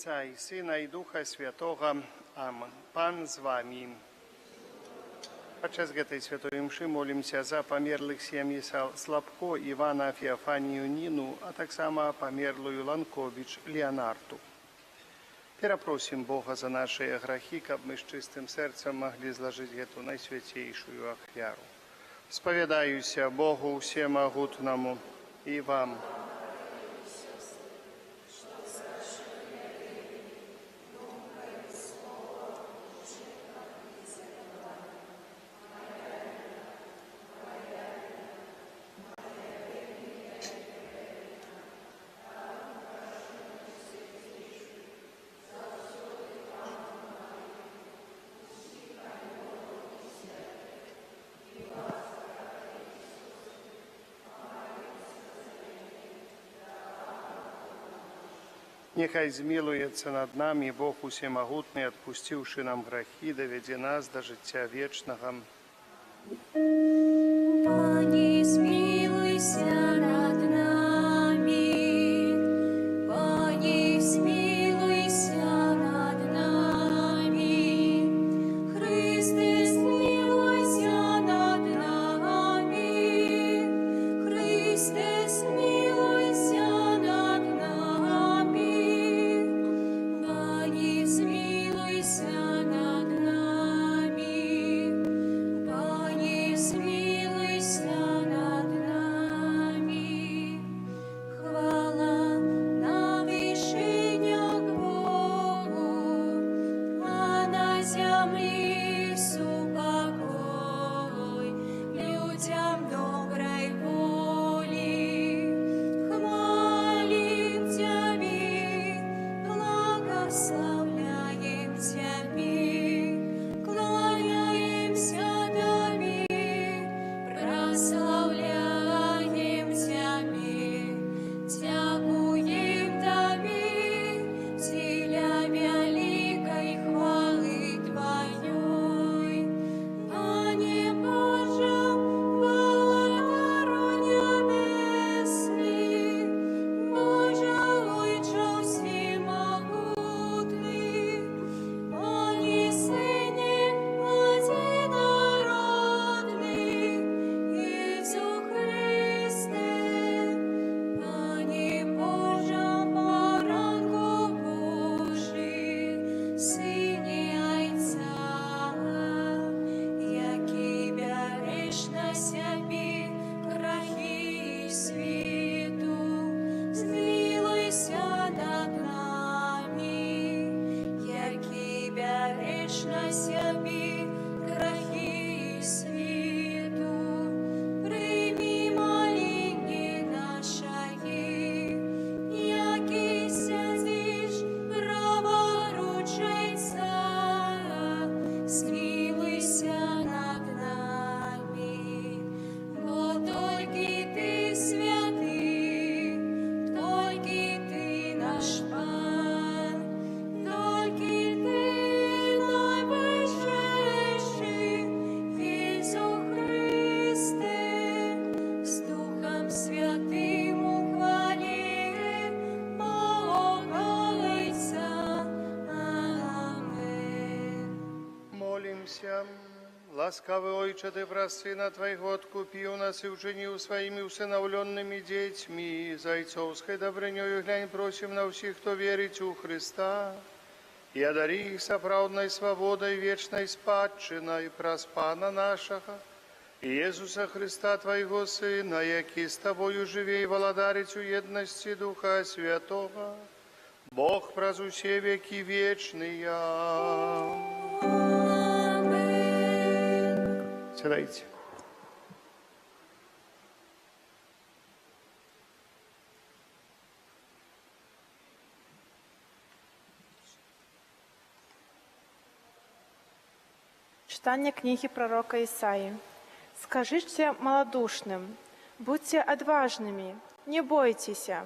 Айца і Сына, і Духа Святога. Амэн. Пан з вамі. Падчас гэтай святой імшы молімся за памерлых сем'і Слабко, Івана, Феафанію, Ніну, а таксама памерлую Ланковіч Леанарту. Перапросім Бога за нашыя грахі, каб мы з чыстым сэрцам маглі злажыць гэту найсвяцейшую ахвяру. Спавядаюся Богу Усемагутнаму і вам. Няхай змілуецца над намі Бог Усемагутны, адпусціўшы нам грахі, давядзе нас да жыцця вечнага. Пане, змілуйся над намі. Пане, змілуйся над намі. Хрысце, змілуйся над намі. Хрысце, змілуйся над намі. Пане, змілуйся над намі. Пане, змілуйся над намі. Хвала на вышынях Богу, а на зямлі супакой людзям добрай волі. Хвалім Цябе, благаслаўляем Цябе, кланяемся Табе, праслаўляем Цябе, дзякуем Табе, дзеля вялікай хвалы Тваёй. Пане Божа, Валадару нябесны, Божа, Ойча ўсемагутны, Пане Сыне адзінародны, Езу Хрысце, Пане Божа, Баранку Божы, Сыне Айца, які бярэш на сябе грахі свету, змілуйся над намі, які бярэш на сябе грахі свету, прымі маленне нашае, які сядзіш праваруч Айца, змілуйся над намі, бо толькі Ты святы, толькі Ты наш Пан, толькі Ты найвышэйшы, Езу Хрысце, з Духам Святым у хвале Бога Айца. Амэн. Молімся. Ласкавы Ойча, Ты праз Сына Твайго адкупіў нас і ўчыніў сваімі ўсынаўленымі дзецьмі. З айцоўскай дабрынёю глянь, просім, на ўсіх, хто верыць у Хрыста, і адары іх сапраўднай свабодай, вечнай спадчынай праз Пана нашага, Езуса Хрыста, Твайго Сына, які з Табою жыве і валадарыць у еднасці Духа Святога, Бог праз усе векі вечныя. Амэн. Сядайце. Чытанне кнігі прарока Ісаі. Скажыце маладушным: будзьце адважнымі, не бойцеся.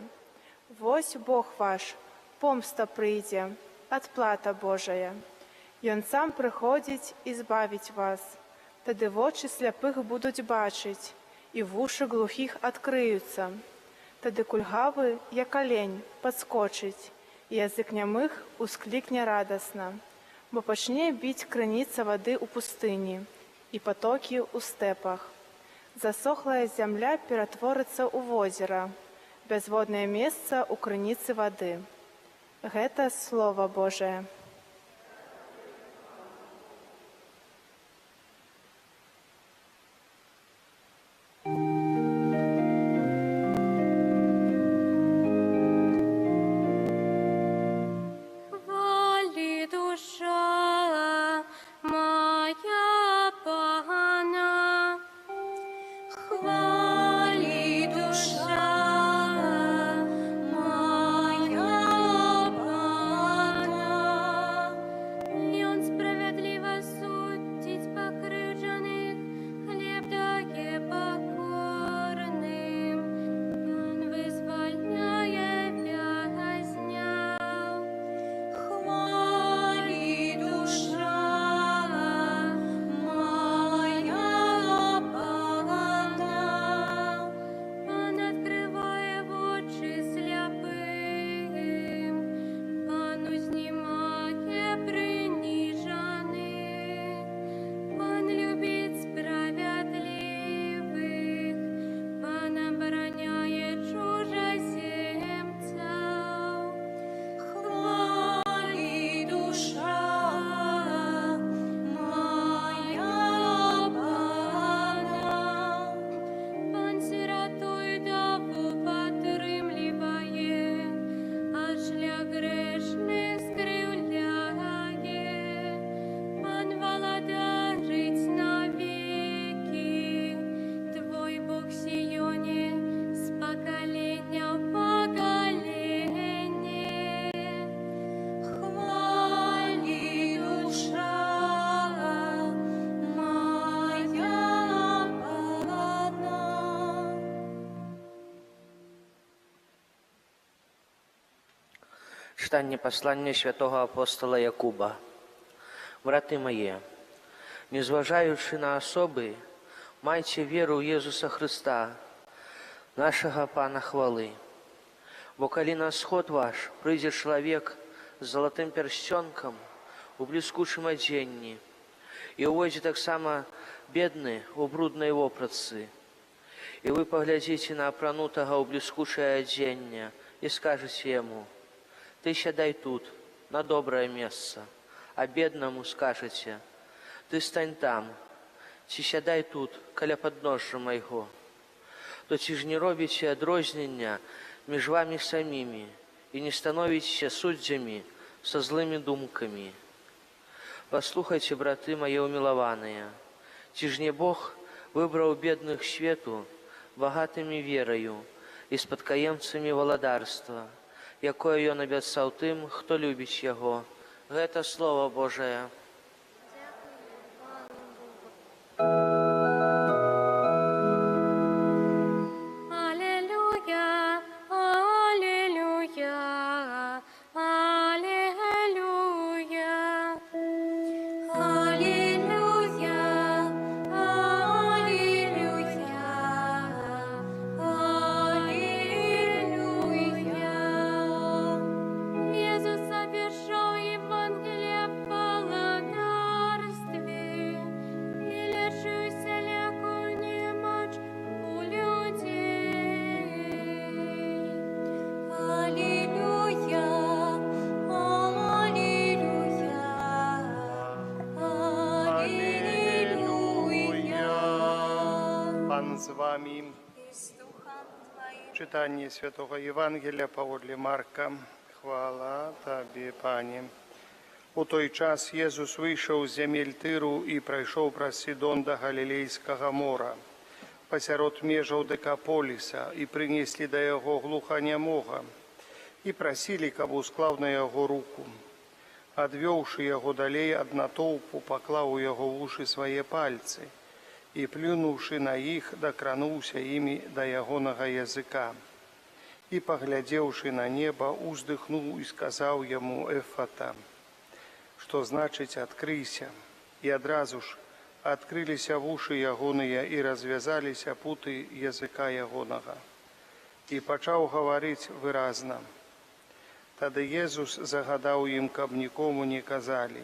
Вось Бог ваш, помста прыйдзе, адплата Божая. Ён сам прыходзіць і збавіць вас. Тады вочы сляпых будуць бачыць, і вушы глухіх адкрыюцца. Тады кульгавы, як алень, падскочыць, І язык нямых усклікне радасна, бо пачне біць крыніца вады ў пустыні і патокі ў стэпах. Засохлая зямля ператворыцца ў возера, бязводнае месца ў крыніцы вады. Гэта Слова Божае. Хвалі, душа мая Пана, хвалі, душа мая Пана. Ён справядліва судзіць пакрыўджаных, хлеб дае пакорным. Пан вызваляе вязняў. Хвалі, душа мая Пана. Пан адкрывае вочы сляпым, Пан узнімае прыніжаных, Пан любіць справядлівых, Пан абараняе чужаземцаў. Хвалі, душа мая Пана. Пан сірату і ўдаву падтрымлівае, а шлях грэшных скрыўляе. Пан валадарыць навекі, Твой Бог, Сіёне, з пакалення ў пакаленне. Хвалі, душа мая Пана. Чытанне паслання святога апостала Якуба. Браты мае, не зважаючы на асобы, майце веру ў Езуса Хрыста, нашага Пана хвалы. Бо калі на сход ваш прыйдзе чалавек з залатым пярсцёнкам у бліскучым адзенні, і ўвойдзе таксама бедны ў бруднай вопратцы, і вы паглядзіце на апранутага ў бліскучае адзенне і скажаце яму: «Ты сядай тут, на добрае месца», а беднаму скажаце: «Ты стань там, ці сядай тут, каля падножжа майго», то ці ж не робіце адрознення між вамі самімі і не становіцеся суддзямі са злымі думкамі? Паслухайце, браты мае ўмілаваныя, ці ж не Бог выбраў бедных свету багатымі вераю і спадкаемцамі валадарства, якое ён абяцаў тым, хто любіць яго? Гэта Слова Божае. Алілуя, алілуя, алілуя. Алілуя, алілуя, алілуя. Езус абвяшчаў Евангелле аб Валадарстве і лячыў усялякую немач у людзей. Алілуя, алілуя, алілуя. Пан з вамі. І з духам Тваім. Чытанне святога Евангелля паводле Марка. Хвала Табе, Пане. У той час Езус выйшаў з зямель Тыру і прайшоў праз Сідон да Галілейскага мора, пасярод межаў Дэкаполіса, і прынеслі да яго глуханямога, і прасілі, каб усклаў на яго руку. Адвёўшы яго далей ад натоўпу, паклаў у яго вушы свае пальцы і, плюнуўшы на іх, дакрануўся імі да ягонага языка. І, паглядзеўшы на неба, уздыхнуў і сказаў яму: «Эфата», што значыць: «Адкрыйся». І адразу ж адкрыліся вушы ягоныя і развязаліся путы языка ягонага. І пачаў гаварыць выразна. Тады Езус загадаў ім, каб нікому не казалі.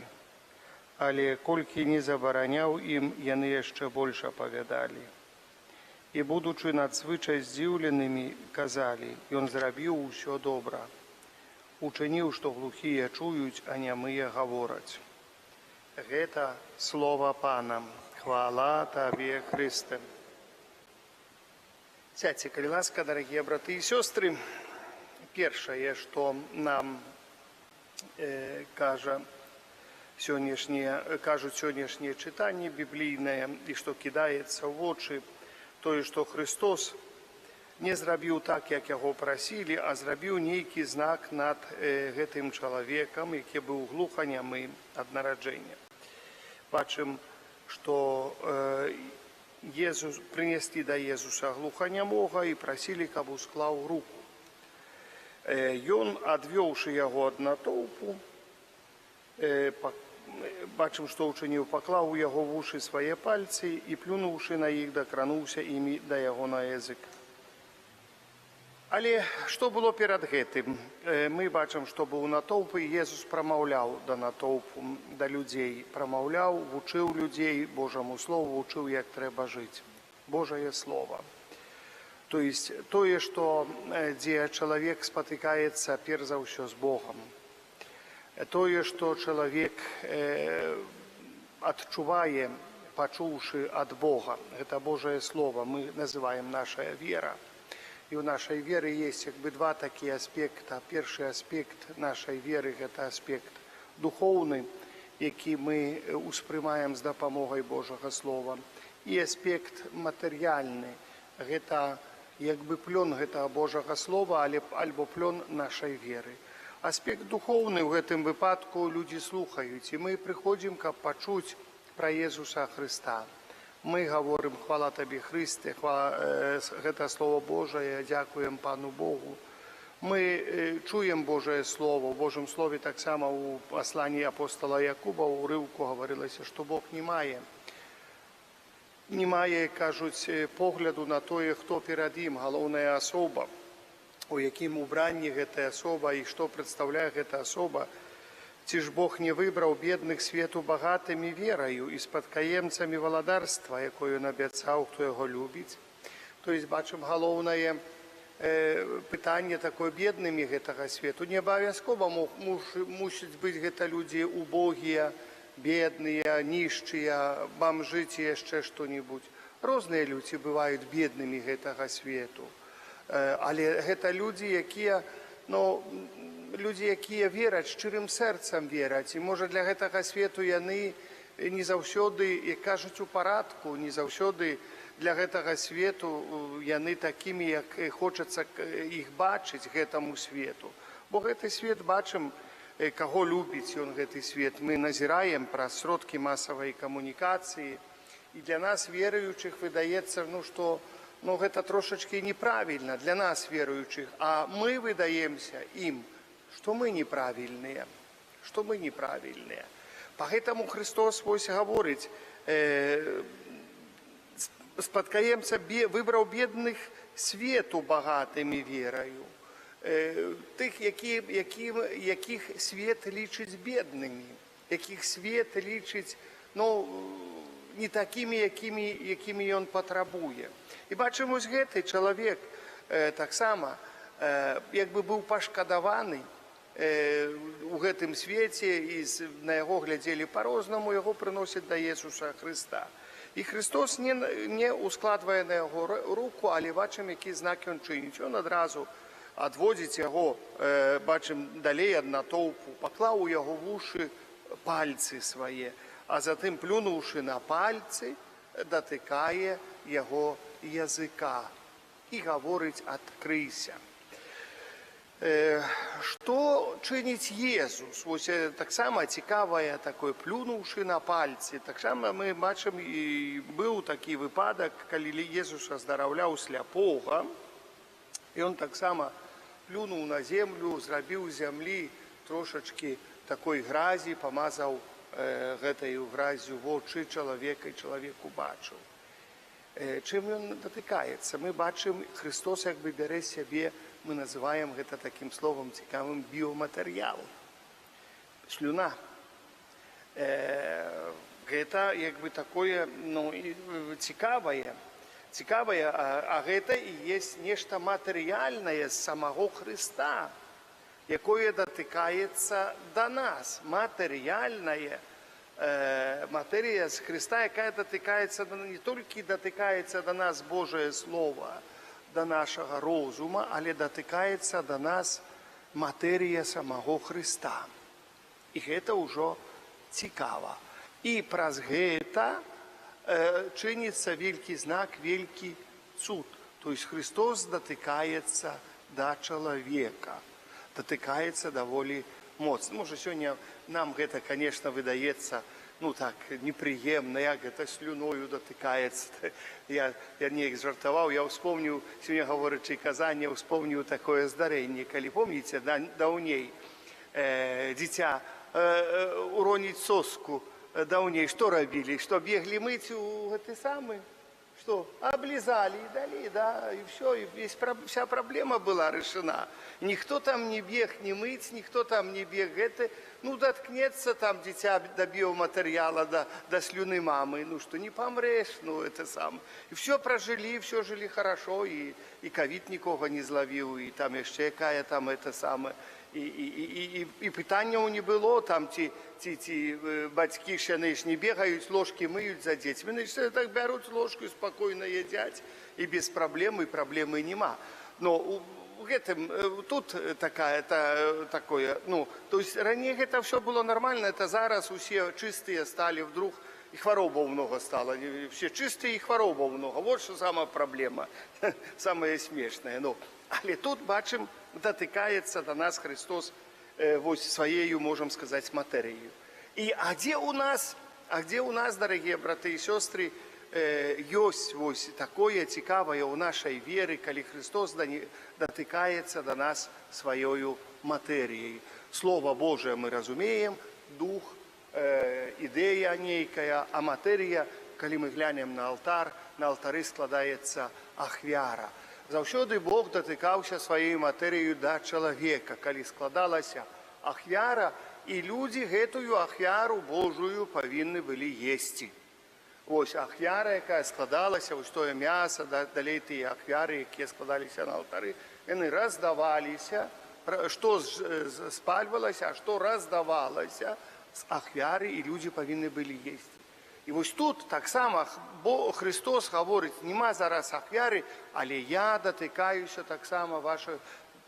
Але колькі не забараняў ім, яны яшчэ больш апавядалі. І, будучы надзвычай здзіўленымі, казалі: «Ён зрабіў усё добра. Учыніў, што глухія чуюць, а нямыя гавораць». Гэта слова Пана. Хвала Табе, Хрысце. Сядзьце, калі ласка, дарагія браты і сёстры. Першае, што нам кажуць сённяшняе чытанне біблійнае і што кідаецца ў вочы, тое, што Хрыстос не зрабіў так, як яго прасілі, а зрабіў нейкі знак над гэтым чалавекам, які быў глуханямы ад нараджэння. Бачым, што прынеслі да Езуса глуханямога і прасілі, каб усклаў руку. Ён, адвёўшы яго ад натоўпу, бачым, што ўчыніў: паклаў у яго вушы свае пальцы і, плюнуўшы на іх, дакрануўся імі да ягонага языка. Але што было перад гэтым? Мы бачым, што быў натоўп, і Езус прамаўляў да натоўпу, да людзей, прамаўляў, вучыў людзей Божаму слову, вучыў, як трэба жыць. Божае слово. То есть тое, што дзе чалавек спатыкаецца перш за ўсё з Богам. Тое, што чалавек адчувае, пачуўшы ад Бога. Гэта Божае слово, мы называем наша вера. І ў нашай веры есть як бы два такія аспекта. Першы аспект нашай веры — гэта аспект духоўны, які мы успрымаем з дапамогай Божага слова. І аспект матэрыяльны — гэта як бы плён гэтага Божага слова, але альбо плён нашай веры. Аспект духоўны ў гэтым выпадку: людзі слухаюць, і мы прыходзім, каб пачуць пра Езуса Хрыста. Мы гаворым: «Хвала Табе, Хрысце, хвала, гэта Слово Божае, дзякуем Пану Богу». Мы чуем Божае Слово. У Божым Слове таксама, у пасланні апостала Якуба, у урыўку гаварылася, што Бог не мае, кажуць, погляду на тое, хто перад ім галоўная асоба, у якім убранні гэтая асоба і што прадстаўляе гэта асоба. Ці ж Бог не выбраў бедных свету багатымі вераю і спадкаемцамі валадарства, якое ён абяцаў, хто яго любіць? То есть бачым галоўнае пытанне такое: беднымі гэтага свету. Не абавязкова мусіць быць гэта людзі убогія, бедныя, нищие, бомжи ці яшчэ што-нибудь. Розныя людзі бываюць беднымі гэтага свету. Але гэта людзі, якія, ну, людзі, якія вераць, шчырым сэрцам вераць. І можа, для гэтага свету яны не заўсёды, як кажуць, у парадку, не заўсёды для гэтага свету яны такімі, як хочацца іх бачыць гэтаму свету. Бо гэты свет, бачым, каго любіць ён, гэты свет. Мы назіраем праз сродкі масавай камунікацыі. І для нас, веруючых, выдаецца, ну, што, ну, гэта трошачкі неправільна для нас, веруючых, а мы выдаемся ім, што мы неправільныя, што мы неправільныя. Поэтому Христос вось гаворыць: спадкаемца выбраў бедных свету багатымі вераю. Тых, якіх свет лічыць беднымі, якіх свет лічыць, ну, не такімі, якімі ён патрабуе. І бачым, вось гэты чалавек таксама як бы быў пашкадаваны у гэтым свеце, і на яго глядзелі па-рознаму, яго прыносяць да Езуса Хрыста. І Христос не ускладвае на яго руку, але бачым, які знак ён чыніць. Ён адразу адводзіць яго, бачым, далей ад натоўпу, паклаў у яго вушы пальцы свае, а затым, плюнуўшы на пальцы, датыкае яго языка і гаворыць: «Адкрыйся». Што чыніць Езус? Вось таксама цікавае такое: плюнуўшы на пальцы. Таксама мы бачым, і быў такі выпадак, калі Езус аздараўляў сляпога, і ён таксама плюнуў на землю, зрабіў з зямлі трошачкі такой гразі, памазаў гэтай граззю вочы чалавека, і чалавек убачыў. Чым ён датыкаецца? Мы бачым, Христос як бы бярэ сябе, мы называем гэта такім словом цікавым біоматэрыял. Слюна. Гэта як бы такое, ну, цікавае. Цікавае, а гэта і есть нешта матэрыяльнае з самого Христа, якое датыкаецца да нас, матэрыяльнае, матэрыя з Христа, якая датыкаецца, не толькі датыкаецца да нас Божае Слово, да нашага розума, але датыкаецца да нас матэрыя самого Христа. І гэта ўжо цікава. І праз гэта чыніцца велькі знак, велькі цуд. То есть Христос датыкаецца да чалавека, датыкаецца даволі моцна. Можа, сёння нам гэта, конечно, выдаецца, ну так, непрыемна, як гэта слюною датыкаецца. Я неяк жартаваў, я ўспомніў, сёння гаворачы казанне, ўспомніў такое здарэнне, калі помніце, даўней дзіця уроніць соску, даўней што рабілі? Што, беглі мыць у гэты самы? Что? Облизали и дали, да, и все, и вся проблема была решена. Никто там не бег не мыть, никто там не бег это, ну, доткнется там дитя до биоматериала, до слюны мамы, ну, что, не помрешь, ну, это сам. И все прожили, все жили хорошо, и ковид никого не зловил, и там еще якая там это самое. І питання не було, там ті батьки ще не ж не бігають, ложки миють за дітьми. Вони ж так беруть ложку і спокійно їдять, і без проблем, і проблеми нема. Но у гэтым, тут такая, это, такое, ну, то есть ранее это все было нормально, это зараз усе чистые стали вдруг, и хворобов много стало, и все чистые, и хворобов много. Вот что самая проблема, самое смешное. Ну, але тут бачым, датыкаецца до нас Христос вось сваею, можем сказать, матэрыяю. І а где у нас, дорогие браты и сестры, ёсць вось такое цікавае ў нашай веры, калі Христос датыкаецца до нас сваёю матэрыяй? Слово Божие мы разумеем, дух, ідэя нейкая, а матэрыя, калі мы глянем на алтар, на алтары складаецца ахвяра. Заўсёды Бог датыкаўся сваёй матэрыяю да чалавека, калі складалася ахвяра, і людзі гэтую ахвяру Божую павінны былі есці. Ось ахвяра, якая складалася, вось тое мяса, да, далей тыя ахвяры, якія складаліся на алтары, яны раздаваліся, што спальвалася, а што раздавалася з ахвяры, і людзі павінны былі есці. І вось тут таксама бо Христос гаворыць: няма зараз ахвяры, але я датыкаюся таксама вашай.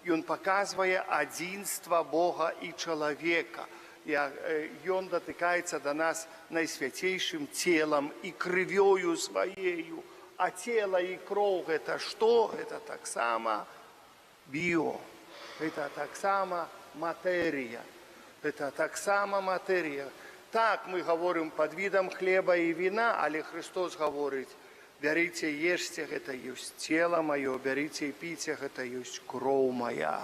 Ён паказвае адзінства Бога і чалавека. Ён датыкаецца да нас найсвяцейшым целам і крывёю сваею. А цела і кроў гэта што? Гэта таксама біо. Гэта таксама матэрыя. Гэта таксама матэрыя. Так, мы гаворым пад відам хлеба і віна, але Христос гаворыць: бярыце, ешце, гэта ёсць цела маё, бярыце і піце, гэта ёсць кроў моя.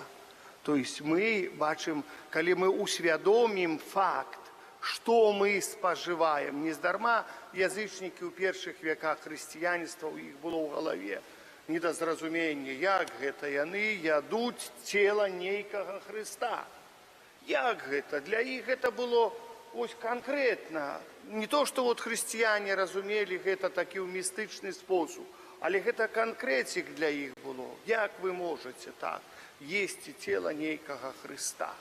То есть мы бачым, калі мы усвядомім факт, што мы спажываем, нездарма язычнікі ў першых веках хрысціянства, у іх было ў галаве недазразуменне, як гэта яны ядуць цела нейкага Хрыста. Як гэта? Для іх гэта было ось канкрэтна. Не то, што вот хрысціяне разумелі гэта такі ў містычны спосаб, але гэта канкрэцік для іх было. Як вы можаце так есці цела нейкага Хрыста?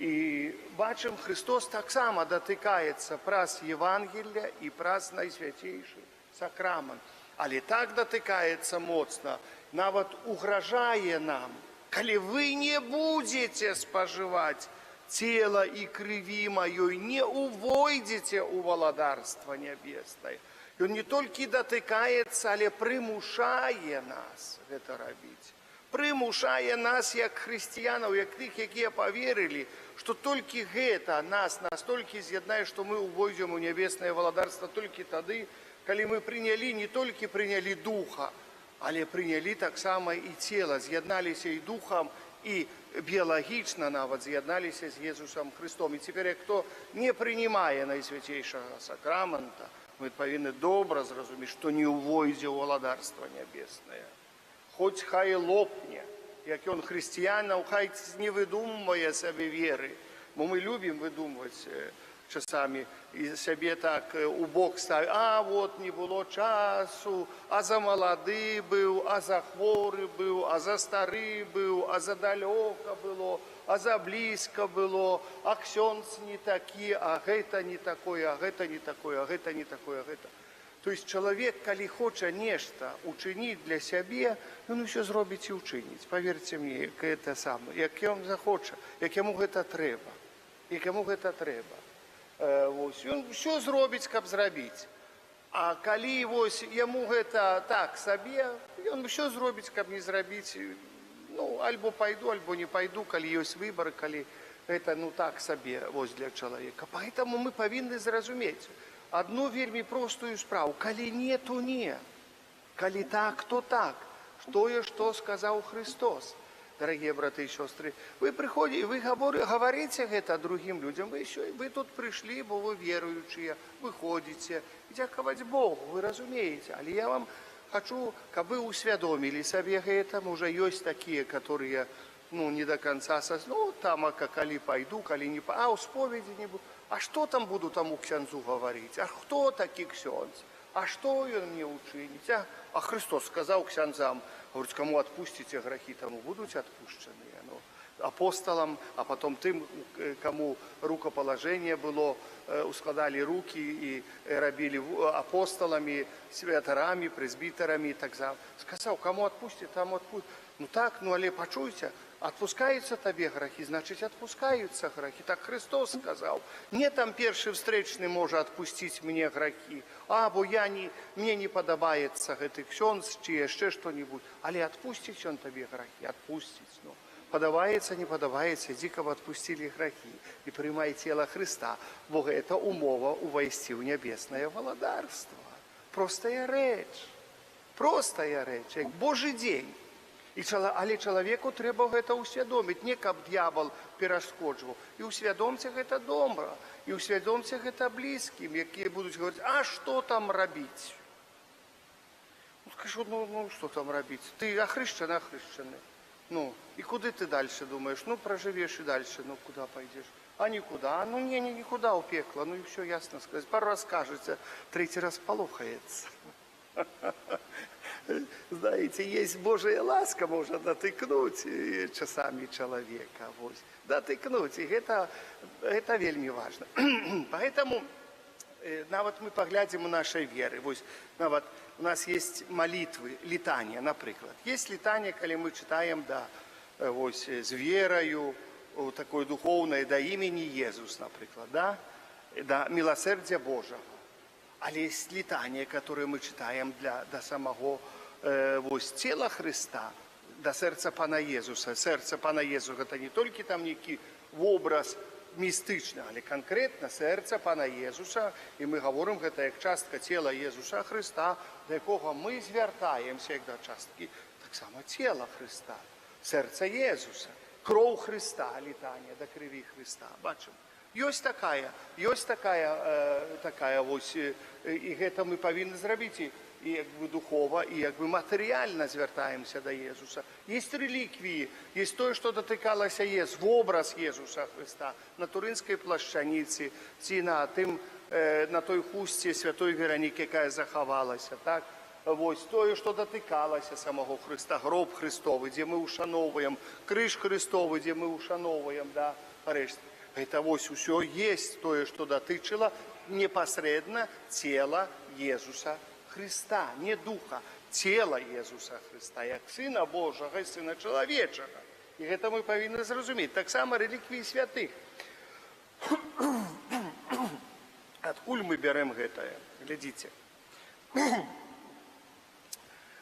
І бачым, Христос таксама датыкаецца праз Евангелля і праз найсвяцейшы сакрамент. Але так датыкаецца моцна, нават угрожае нам: калі вы не будзеце спажываць цела і крыві маёй, не увойдзеце ў валадарства нябеснае. Ён не толькі датыкаецца, але прымушае нас гэта рабіць. Прымушае нас, як хрысціянаў, як тых, якія паверылі, што толькі гэта нас настолькі з'яднае, што мы ўвойдзем у нябеснае валадарства толькі тады, калі мы прынялі, не толькі прынялі духа, але прынялі таксама і цела, з'ядналіся і духам, і біялагічна нават з'ядналіся з Езусам Христом. І цяпер, як хто не прынімае найсвяцейшага сакрамента, Мы павінны добра зразумець, што не ўвойдзе ў валадарства нябеснае. Хоць хай лопне, як ён хрысціянаў, хай не выдумвае сабе веры. Бо мы любім выдумваць часамі і сябе так у бок ставіць. А вот не было часу, а за малады быў, а за хворы быў, а за стары быў, а за далёка было, а за блізка было, а ксёндз не такі, а гэта не такое, а гэта не такое, а гэта не такое, а гэта. То есть чалавек, калі хоча нешта учыніць для сябе, ён усё зробіць і ўчыніць. Паверце мне, як это самае, як ён захоча, як яму гэта трэба. Як яму гэта трэба. Вось, ён усё зробіць, каб зрабіць. А калі вось яму гэта так сабе, ён усё зробіць, каб не зрабіць, ну, альбо пайду, альбо не пайду, калі ёсць выбар, калі гэта, ну, так сабе вось для чалавека. Поэтому мы павінны зразумець одну вельмі простую справу. Калі не, то не. Калі так, то так. Тое, што сказаў Христос. Дорогие браты и сестры, вы приходите, вы говорите это другим людям, вы, еще, вы тут пришли, бо вы верующие, вы ходите, и дзякаваць Богу, вы разумееце. Але я вам хочу, каб вы усвядомілі сабе гэта, можа, ёсць такія, которые, ну, не до конца ну, там, а калі пойду, калі не а у споведзі не буду. А что там буду тому ксяндзу говорить? А хто такі ксёндз? А что ён мне учыніць? А Христос сказал ксяндзам, говорит, кому отпустите грехи, тому будут отпущены. Ну, апостолам, а потом тым, кому рукоположение было, ускладали руки и рабілі апостолами, святарами, пресбитерами и так далее. Сказал, кому отпустит, тому отпустит. Ну так, ну але пачуйце, отпускаются табе грахи, значит, отпускаются грахи. Так Христос сказал. Не там першы встречный можа отпустить мне грахи, а, бо я не, мне не падабаецца гэты ксёндз, ці яшчэ что-нибудь. Але отпустить он табе грахи, отпустить. Ну. Падабаецца, не падабаецца, ідзі, каб отпустили грахи і прымай тело Христа, бо гэта умова увайсці ў нябеснае валадарства. Простая рэч. Простая рэч, як Божы дзень. Але чалавеку трэба гэта ўсвядоміць, не каб д'ябал перашкоджваў. І ўсвядомце гэта добра, і ўсвядомце гэта блізкім, якія будуць гаварыць, а што там рабіць? Ну, скажу, ну што там рабіць? Ты ахрышчаны, ахрышчаны. Ну, і куды ты дальше думаешь? Ну, проживешь и дальше, ну, куда пойдешь? А никуда. Ну, не, никуда, у пекла. Ну, и все ясно сказать. Пару раз скажете, третий раз полохается. Знаете, есть Божия ласка, можно дотыкнуть часами человека. Вот. Дотыкнуть. И это вельмі важно. Поэтому нават мы паглядзім у нашай веры. Вось, нават у нас есть молитвы, літанія, напрыклад. Есть літанія, калі мы чытаем, да, вось, з вераю, такой духоўнай, да імені Езус, напрыклад, да, да милосердия Божага. Але есть літанія, которые мы чытаем да самого вось, тела Христа, да сэрца Пана Езуса. Сэрца Пана Езуса — это не толькі там нейкі вобраз містычны, але канкрэтна сэрца Пана Езуса, і мы гаворым гэта як частка цела Езуса Хрыста, да якога мы звяртаемся як да часткі таксама цела Хрыста, сэрца Езуса, кроў Хрыста, літанія да крыві Хрыста. Бачым. Ёсць такая вось, і гэта мы павінны зрабіць і як бы духова, і як бы матэрыяльна звяртаемся да Езуса. Есть рэліквіі, есть тое, што датыкалася вобраз Езуса Хрыста на турынскай плашчаніцы ці на той хусце святой Веранікі, якая захавалася, так? Вось тое, што датыкалася самого Хрыста, гроб Хрыстовы, дзе мы ўшаноўваем, крыж Хрыстовы, дзе мы ўшаноўваем, да, парэшты. Гэта вось усё есть тое, што датычыла непасрэдна цела Езуса Хрыста, не духа, цела Езуса Хрыста, як Сына Божага і Сына Чалавечага. І гэта мы павінны зразумець. Таксама рэліквіі святых. Адкуль мы бярэм гэтае? Глядзіце.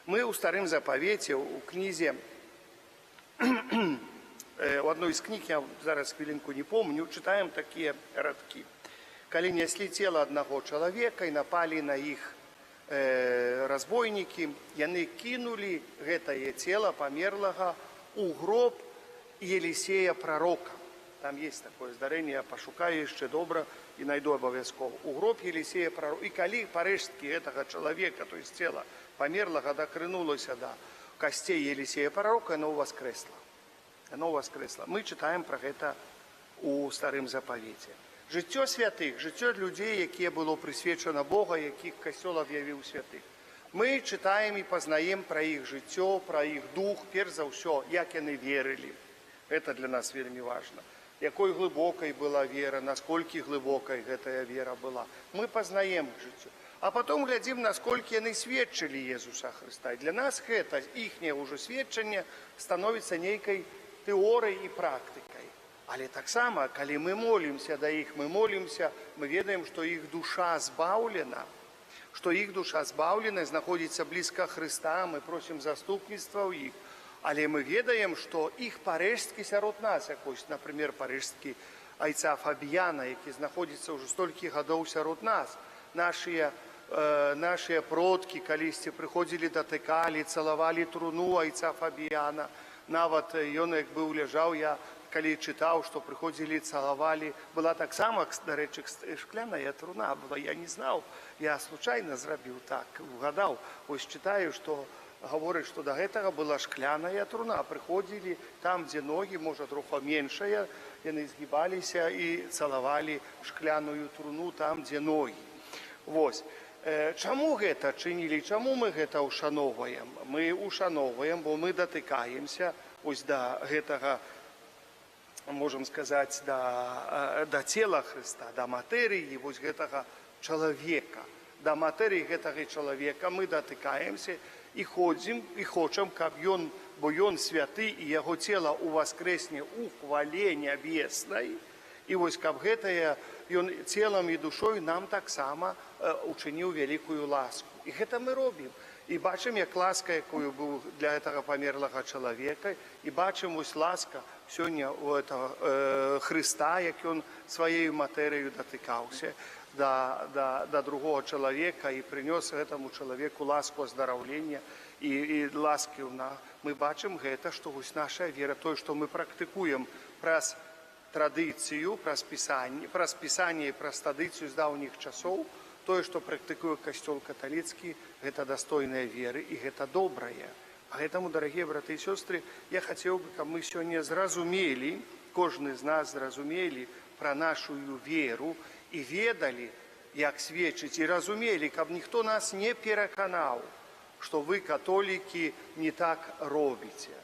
Мы ў Старым Запавеце, у кнізе, у адной з кніг, я зараз хвілінку не помню, чытаем такія радкі. Калі неслі цела аднаго чалавека і напалі на іх разбойнікі, яны кінулі гэтае цела памерлага ў гроб Елісея прарока. Там есть такое здарэнне, я пашукаю яшчэ добра і найду абавязкова. У гроб Елісея прарока. І калі парэшткі гэтага чалавека, то есть цела памерлага, дакранулася да касцей Елісея прарока, яно ўваскрэсла. Яно ўваскрэсла. Мы чытаем пра гэта у Старым Запавеце. Жыццё святых, жыццё людзей, якія было прысвечана Бога, якіх Касцёл аб'явіў святых. Мы чытаем і пазнаем пра іх жыццё, пра іх дух, перш за ўсё, як яны верылі. Это для нас вельмі важна. Якой глыбокай была вера, насколькі глыбокай гэтая вера была. Мы пазнаем іх жыццё. А потом глядзім, насколькі яны сведчылі Езуса Хрыста. І для нас гэта іхняе ўжо сведчанне становіцца нейкай тэорыяй і практыкай. Але таксама, калі мы молімся да іх, мы молімся, мы ведаем, што іх душа збаўлена, што іх душа збаўлена, знаходзіцца блізка Хрыста, мы просім заступніцтва ў іх. Але мы ведаем, што іх парэшткі сярод нас, як вось, напрымер, парэшткі айца Фабіяна, які знаходзіцца ўжо столькі гадоў сярод нас. Нашыя продкі калісьці прыходзілі, датыкалі, цалавалі труну айца Фабіяна. Нават ён, як быў, ляжаў, я калі чытаў, што прыходзілі, цалавалі, была таксама, дарэчы, шкляная труна была, я не знаў, я случайно зрабіў так, угадаў. Вось чытаю, што гаворыць, што да гэтага была шкляная труна. Прыходзілі там, дзе ногі, можа, троху меншая, яны згібаліся і цалавалі шкляную труну там, дзе ногі. Вось. Чаму гэта чынілі, чаму мы гэта ўшаноўваем? Мы ўшаноўваем, бо мы датыкаемся ось да гэтага, можам сказаць, да цела Хрыста, да матэрыі вось гэтага чалавека. Да матэрыі гэтага чалавека мы датыкаемся і ходзім, і хочам, каб ён, бо ён святы, і яго цела ўваскрэсне ў хвале нябеснай, і вось каб гэтае ён целам і душой нам таксама учыніў вялікую ласку. І гэта мы робім. І бачым, як ласка, якую быў для гэтага памерлага чалавека, і бачым вось ласка сёння у этого Хрыста, як ён сваёю матэрыяю датыкаўся да другого чалавека і прынёс гэтаму чалавеку ласку аздараўлення і ласкі ў нас. Мы бачым гэта, што вось наша вера, тое, што мы практыкуем праз традыцыю, праз пісанне і праз традыцыю з даўніх часоў, тое, што практыкуе Касцёл каталіцкі, гэта дастойная веры і гэта добрае. Поэтому, дарагія браты і сёстры, я хацеў бы, каб мы сёння зразумелі, кожны з нас зразумелі пра нашу веру і ведалі, як сведчыць, і разумелі, каб ніхто нас не пераканаў, што вы, католікі, не так робіце.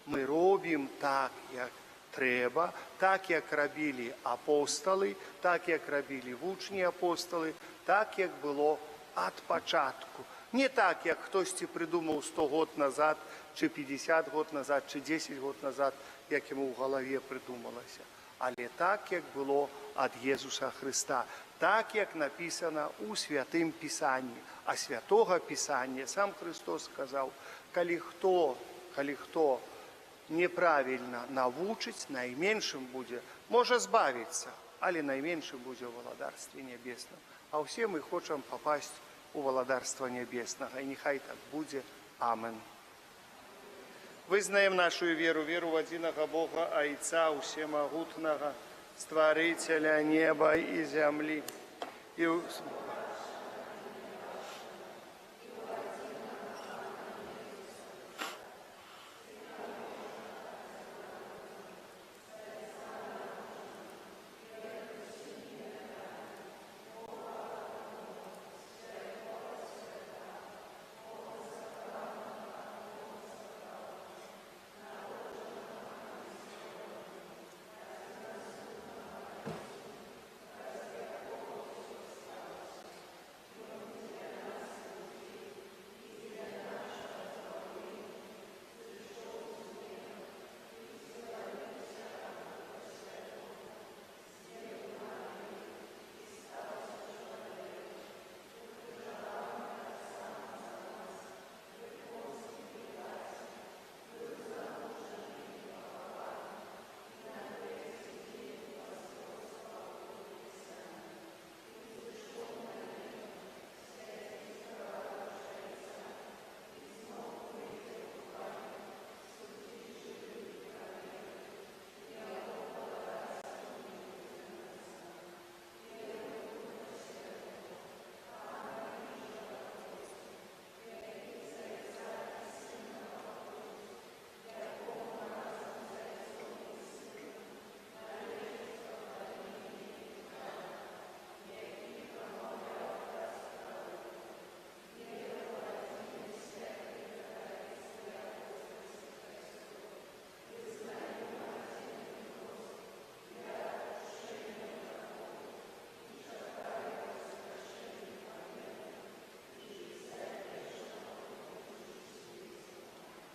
Мы робім так, як трэба, так, як рабілі апосталы, так, як рабілі вучні апосталы, так, як было ад пачатку. Не так, як хтосьці прыдумаў 100 год назад, чы 50 год назад, чы 10 год назад, як яму ў галаве прыдумалася. Але так, як было ад Езуса Хрыста, так, як напісана ў Святым Пісанні. А Святога Пісання сам Хрыстос сказаў, калі хто неправільна навучыць, найменшым будзе, можа збавіцца, але найменшым будзе ў валадарстве нябесным. А ўсе мы хочам папасць у валадарства нябеснага. І няхай так будзе. Амен. Вызнаем нашу веру, веру ў адзінага Бога, Айца Усемагутнага, Стварыцеля неба і зямлі, і ў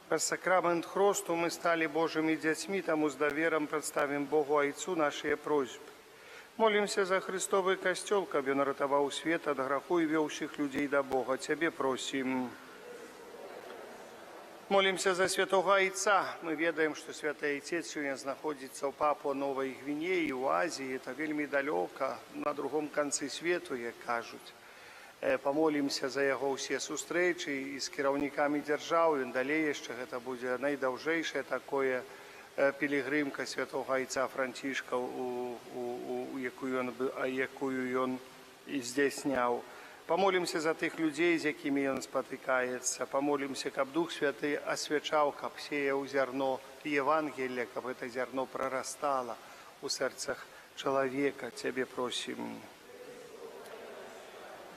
Праз сакрамент хросту мы сталі Божымі дзяцьмі, таму з даверам прадставім Богу Айцу нашыя просьбы. Молімся за Хрыстовы Касцёл, каб ён ратаваў свет ад граху і вёў усіх людзей да Бога. Цябе просім. Молімся за святога Айца. Мы ведаем, што святы Айцец сёння знаходзіцца ў Папуа Новай Гвінеі, у Азіі. Это вельмі далёка, на другом канцы свету, як кажуць. Памолімся за яго ўсе сустрэчы і з кіраўнікамі дзяржаў. Ён далей яшчэ гэта будзе найдаўжэйшае такое пілігрымка святога Айца Францішка, у якую ён, якую ён здзяйсняў. Памолімся за тых людзей, з якімі ён спатыкаецца. Памолімся, каб Дух Святы асвячаў, каб сеяў зярно Евангелля, каб гэта зярно прарастала у сэрцах чалавека. Цябе просім.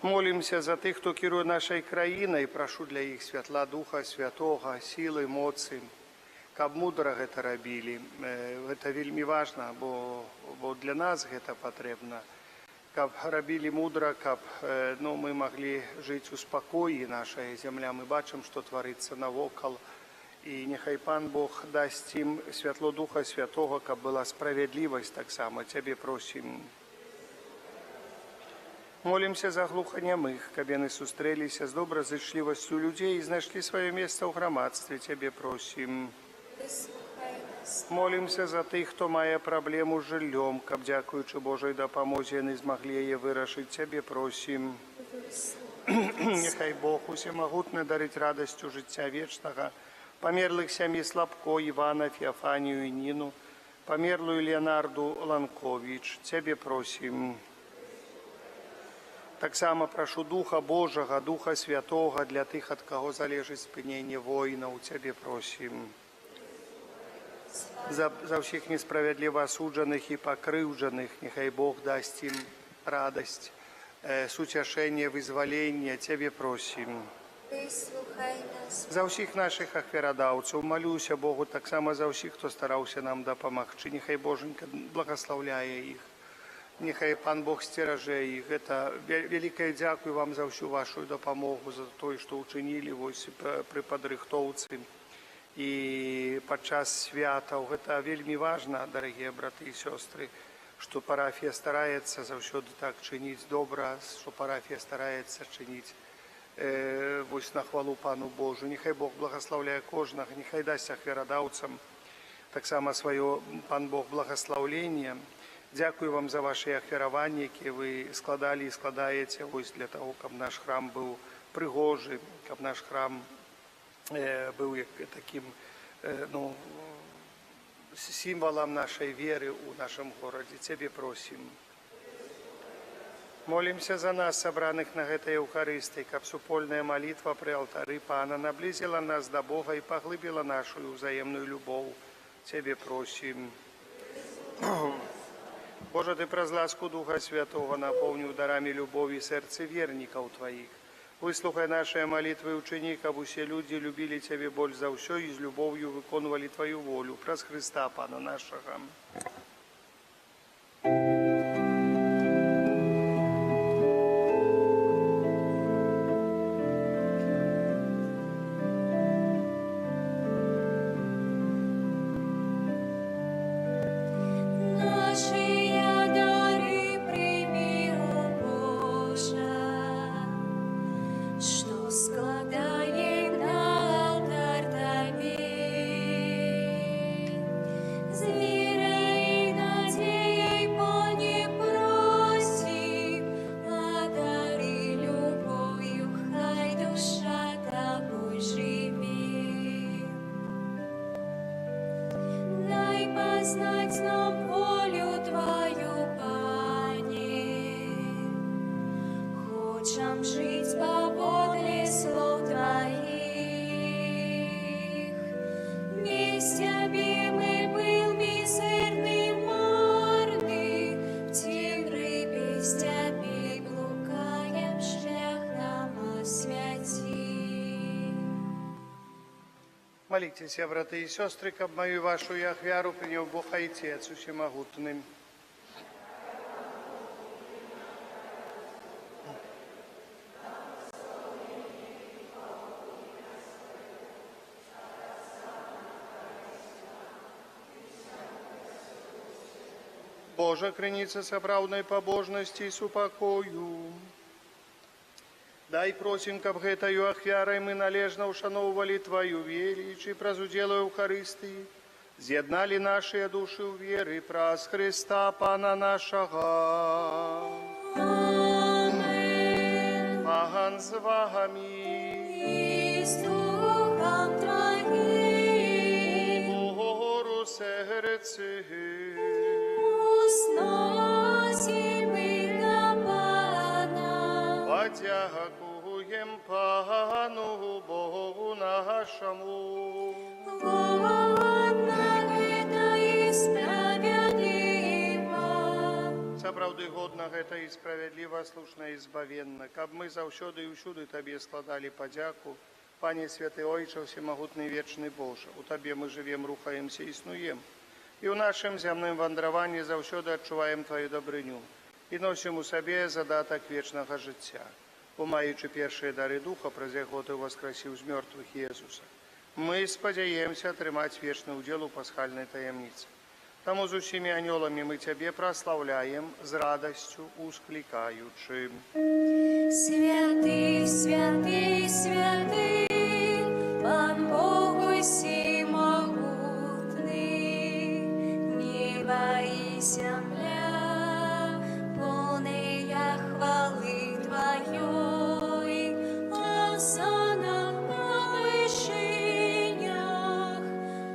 Молімся за тых, хто кіруе нашай краінай, прашу для іх святла Духа Святога, сілы, моцы, каб мудра гэта рабілі. Гэта вельмі важна, бо для нас гэта патрэбна. Каб рабілі мудра, каб ну, мы маглі жыць у спакоі, нашая зямля. Мы бачым, што тварыцца навокал. І няхай Пан Бог дасць ім святло Духа Святога, каб была справядлівасць таксама. Цябе просім. Молімся за глуханямых, каб яны сустрэліся з добразычлівасцю людзей і знайшлі сваё месца ў грамадстве. Цябе просім. Выслухай нас. Молімся за тых, хто мае праблему з жыллём, каб, дзякуючы Божай дапамозе, яны змаглі яе вырашыць. Цябе просім. Выслухай нас. Няхай Бог усемагутны дарыць радасцю жыцця вечнага памерлых сям'і Слабко, Івана, Феафанію і Ніну, памерлую Леонарду Ланковіч. Цябе просім. Таксама прашу Духа Божага, Духа Святога для тых, ад каго залежыць спыненне войнаў. Цябе просім. За ўсіх несправядліва асуджаных і пакрыўджаных, няхай Бог дасць ім радасць, суцяшэнне, вызваленне. Цябе просім. Выслухай нас. За ўсіх нашых ахвярадаўцаў малюся Богу таксама за ўсіх, хто стараўся нам дапамагчы. Няхай Божанька благаслаўляе іх. Няхай Пан Бог сцеражэ іх. Гэта вялікае дзякуй вам за ўсю вашу дапамогу, за тое, што ўчынілі вось пры падрыхтоўцы і падчас святаў. Гэта вельмі важна, дарагія браты і сёстры, што парафія стараецца заўсёды так чыніць добра, што парафія стараецца чыніць вось на хвалу Пану Божу. Няхай Бог благаслаўляе кожнага, няхай дасць ахвярадаўцам таксама сваё Пан Бог благаслаўленне. Дзякую вам за вашы ахвяраванні, якія вы складалі і складаеце вось для таго, каб наш храм быў прыгожы, каб наш храм быў як такім ну, сімвалам нашай веры ў нашым горадзе. Цябе просім. Молімся за нас, сабраных на гэтай Эўхарыстыі, каб супольная малітва пры алтары Пана наблізіла нас да Бога і паглыбіла нашу ўзаемную любоў. Цябе просім. Божа, Ты праз ласку Духа Святога напоўніў дарамі любові сэрцы вернікаў Тваіх. Выслухай нашыя малітвы і ўчыні, каб усе людзі любілі Цябе больш за ўсё і з любоўю выконвалі Тваю волю. Праз Хрыста, Пана нашага. Нашыя дары прымі, о Божа, што складаем на алтар Табе. З верай і надзеяй, Пане, просім, адары любоўю, хай душа Табой жыве. Дай пазнаць нам волю Тваю, Пане. Хочам жыць паводле слоў Тваіх. Без Цябе мы пыл мізэрны, марны, в цемры без Цябе блукаем, шлях нам асвяці. Маліцеся, браты і сёстры, каб маю і вашу ахвяру прыняў Бог Айцец усемагутны. Божа, крыніца сапраўднай пабожнасці і супакою. Дай, просім, каб гэтаю ахвярай мы належна ўшаноўвалі Тваю веліч і праз удзел у Эўхарыстыі з'ядналі нашыя душы ў веры праз Хрыста Пана нашага. Амэн. Пан з вамі. І з духам Тваім. Угору сэрцы. Узносім іх да Пана. Падзякуем Пану Богу нашаму. Годна гэта і справядліва. Сапраўды годна гэта і справядліва, слушна і збавенна, каб мы заўсёды і ўсюды Табе складалі падзяку, Пане святы Ойча, усемагутны вечны Божа, у Табе мы жывем, рухаемся, існуем. І ў нашым зямным вандраванні заўсёды адчуваем Тваю дабрыню і носім у сабе задатак вечнага жыцця. Бо маючы першыя дары Духа, праз яго Ты ўваскрасіў з мёртвых Езуса, мы спадзяемся атрымаць вечны ўдзел у пасхальнай таямніцы. Таму з усімі анёламі мы Цябе праслаўляем, з радасцю усклікаючы. Святы, святы, святы, Пан Бог усемагутны, неба і зямля, поўныя хвалы Тваёй, Асанна на вышынях,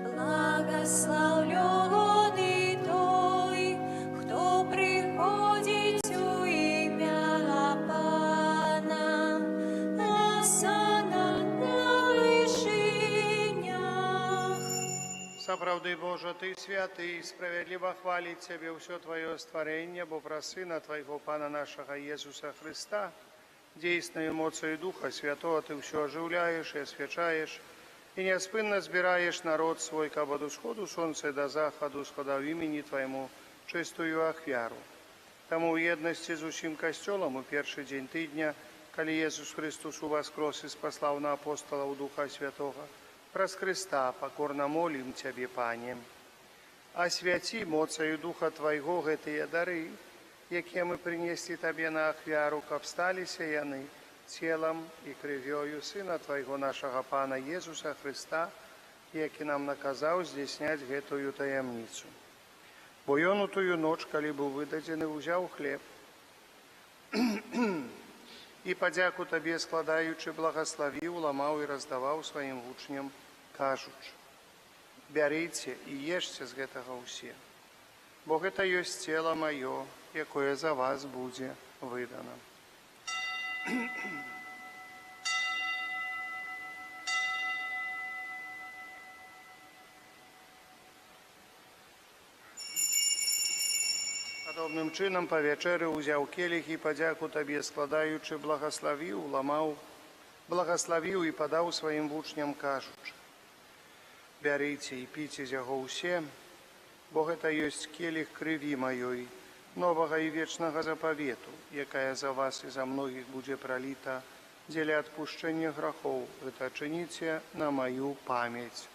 благаслаўлёны той, хто прыходзіць у імя Пана, Асанна на вышынях. Сапраўды, Божа, Ты святы, і справядліва хваліць Цябе ўсё Тваё стварэнне, бо праз Сына Твайго, Пана нашага Езуса Хрыста, дзейснаю моцаю Духа Святога Ты ўсё ажыўляеш і асвячаеш, і няспынна збіраеш народ свой, каб ад усходу сонца да захаду складаў імені Твайму чыстую ахвяру. Таму ў еднасці з усім Касцёлам у першы дзень тыдня, калі Езус Хрыстус уваскрос і спаслаў на апосталаў Духа Святога, праз Хрыста пакорна молім Цябе, Пане. Асвяці моцаю Духа Твайго гэтыя дары, якія мы прынеслі Табе на ахвяру, каб сталіся яны целам і крывёю Сына Твайго, нашага Пана Езуса Хрыста, які нам наказаў здзяйсняць гэтую таямніцу. Бо ён у тую ноч, калі быў выдадзены, узяў хлеб і, падзяку Табе складаючы, благаславіў, ламаў і раздаваў сваім вучням, кажучы: «Бярыце і ешце з гэтага ўсе, бо гэта ёсць цела маё, якое за вас будзе выдана». Падобным чынам па вячэры ўзяў келіх і, падзяку Табе складаючы, благаславіў, ламаў, благаславіў і падаў сваім вучням, кажучы: «Бярыце і піце з яго ўсе, бо гэта ёсць келіх крыві маёй, новага і вечнага запавету, якая за вас і за многіх будзе праліта дзеля адпушчэння грахоў. Гэта чыніце на маю памяць».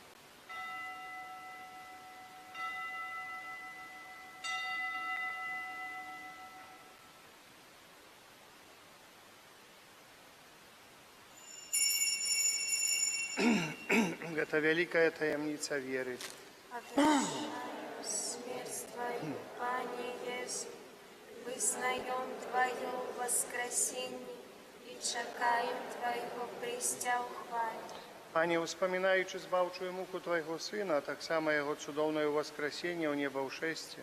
Гэта вялікая таямніца веры. Обвещаем смерть Твою, Пане Иисус, вызнаем Твое воскресение и чакаем Твоего прыстя ў хвале. Пане, успамінаючы збаўчую муку Твайго Сына, а таксама Яго цудоўнае ўваскрасенне ў небаўшэсце,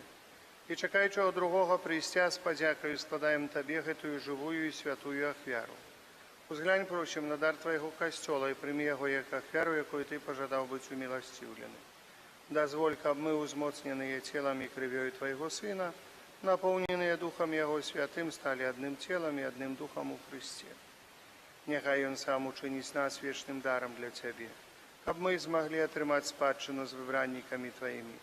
і чакаючы яго другога прыйсця, з падзякаю складаем Табе гэтую жывую і святую ахвяру. Узглянь, просім, на дар Твайго Касцёла і прымі яго як ахвяру, якой Ты пажадаў быць уміласціўлены. Дазволь, каб мы, узмоцненыя целам і крывёю Твайго Сына, напоўненыя Духам Яго Святым, сталі адным целам і адным духам у Хрысце. Няхай Ён сам учыніць нас вечным дарам для Цябе, каб мы змаглі атрымаць спадчыну з выбраннікамі Тваімі,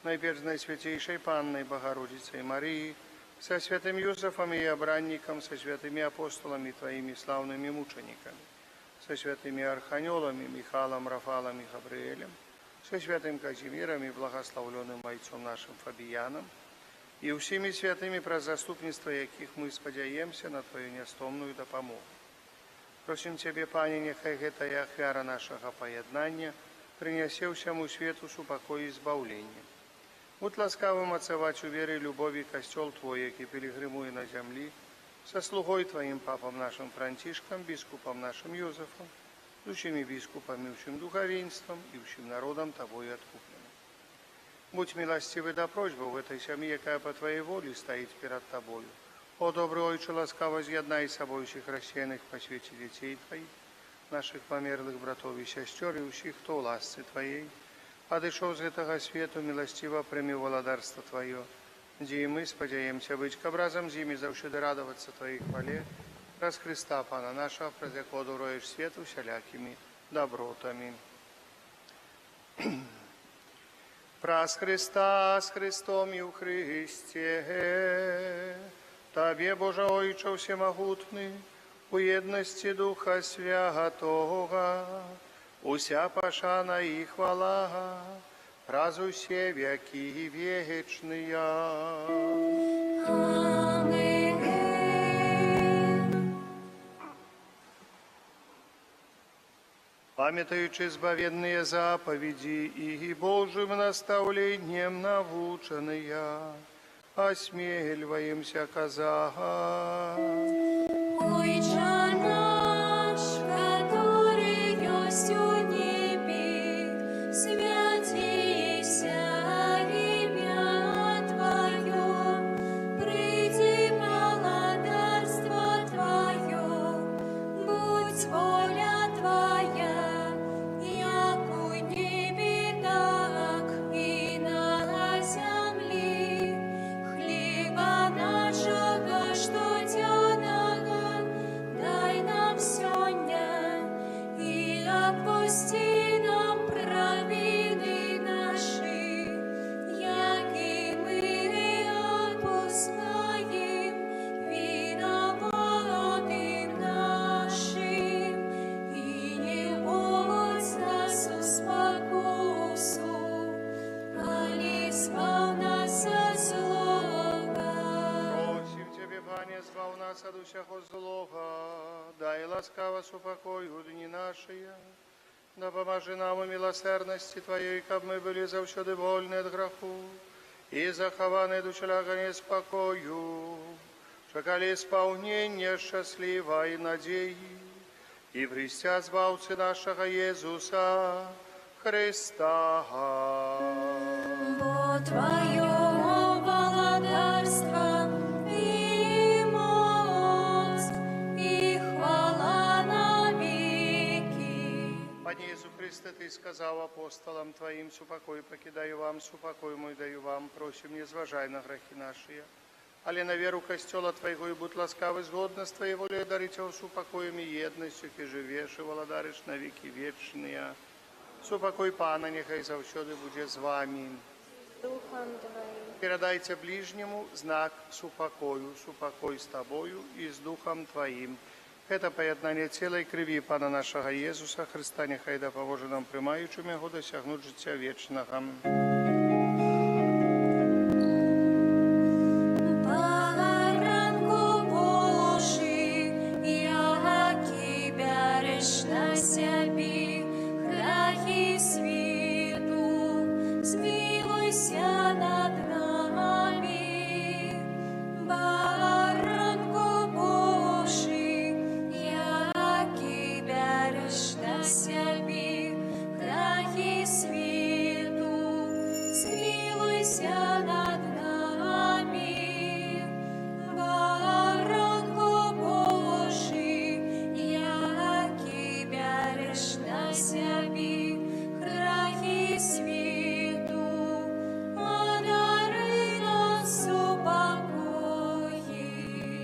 найперш з Найсвяцейшай Паннай Багародзіцай Марыяй, са святым Юзафам, яе абраннікам, са святымі апосталамі Тваімі, слаўнымі мучанікамі, са святымі арханёламі Міхалам, Рафалам і Габрыэлем, са святым Казімірам і благаслаўлёным айцом нашым Фабіянам, і ўсімі святымі, праз заступніцтва якіх мы спадзяемся на Тваю нястомную дапамогу. Просім Цябе, Пане, няхай гэтая ахвяра нашага паяднання прынясе ўсяму свету супакой і збаўленне. Будь ласкавы мацаваць у веры і любові Касцёл Твой, які пілігрымуе на зямлі, са слугой Тваім папам нашым Францішкам, біскупам нашым Юзафам, з усімі біскупамі, усім духавенствам і ўсім народам Табою адкупленым. Будь міласцівы да просьбаў гэтай сям'і, якая па Тваёй волі стаіць перад Табою. О, добры Ойча, ласкава з'яднай з сабой усіх рассеяных па свеце дзяцей Тваіх, нашых памерлых братоў і сясцёр і ўсіх, хто ў ласцы Тваёй адышоў з гэтага свету, міласціва прымі валадарства Тваё, дзе і мы спадзяемся быць, каб разам з імі заўсёды радавацца Тваёй хвале, праз Хрыста, Пана нашага, праз якога даруеш свету усялякімі дабротамі. Праз Хрыста, з Хрыстом і ў Хрысце, Табе, Божа Ойча ўсемагутны, у еднасці Духа Святога, уся пашана і хвала, праз усе вякі вечныя. Амэн. Памятаючы збавенныя запаведзі і Божым настаўленнем навучаныя, асмельваемся казаць. Ойча наш, каторы ёсць у небе, свяціся імя Тваё, прыйдзі валадарства Тваё, будзь воля Твая, як у небе, так і на зямлі. Хлеба нашага штодзённага дай нам сёння, і адпусці нам правіны нашы, як і мы адпускаем вінаватым нашым. І не ўводзь нас у спакусу, але збаў нас ад злога. Просім Цябе, Пане, збаў нас ад усяго злога, дай ласкава супакой у дні нашыя. Дапамажы нам у міласэрнасці Тваёй, каб мы былі заўсёды вольны ад граху і захаваны ад усялякага неспакою, чакалі спаўнення шчаслівай надзеі і прыйсця Збаўцы нашага Езуса Хрыста. Бо Тваё валадарства і моц, і хвала навекі. Пане Езу Хрысце, Ты сказаў апосталам Тваім: «Супакой пакідаю вам, супакой мой даю вам, просім, не зважай на грахі нашыя, але на веру Касцёла Твайго, і будзь ласкавы згодна з Тваёй воляй адарыць яго супакоем і еднасцю, які жывеш і валадарыш на векі вечныя». Супакой Пана няхай заўсёды будзе з вамі. Духам Тваім. Перадайце бліжняму знак супакою. Супакой з табою і з духам тваім. Гэта паяднанне цела і крыві Пана нашага Езуса Хрыста няхай дапаможа нам, прымаючым яго, дасягнуць жыцця вечнага. Баранку Божы, які бярэш на сябе грахі свету, змілуйся над намі. Баранку Божы, які бярэш на сябе грахі свету, змілуйся над намі. Баранку Божы, які бярэш на сябе грахі свету, адары нас супакоем.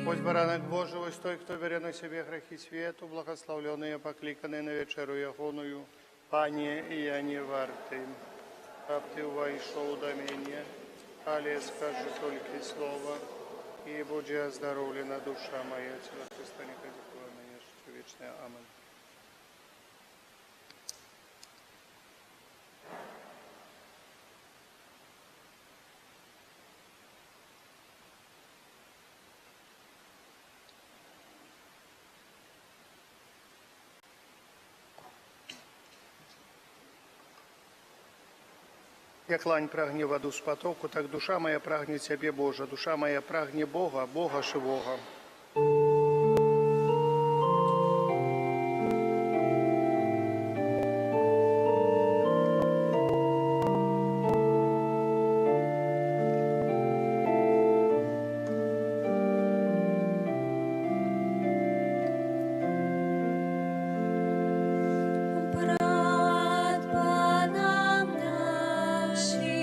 Вось Баранак Божы, вось той, хто бярэ на сябе грахі свету, благаслаўлёныя, пакліканыя на вячэру Ягоную. Пане, я не варты, каб Ты ўвайшоў да мяне, але скажы толькі слова, і будзе аздароўлена душа мая. Цела Хрыста няхай захавае мяне жыццё вечнае. Амэн. Як лань прагне ваду з патоку, так душа мая прагне Цябе, Божа, душа мая прагне Бога, Бога жывога. Брат панам нашим,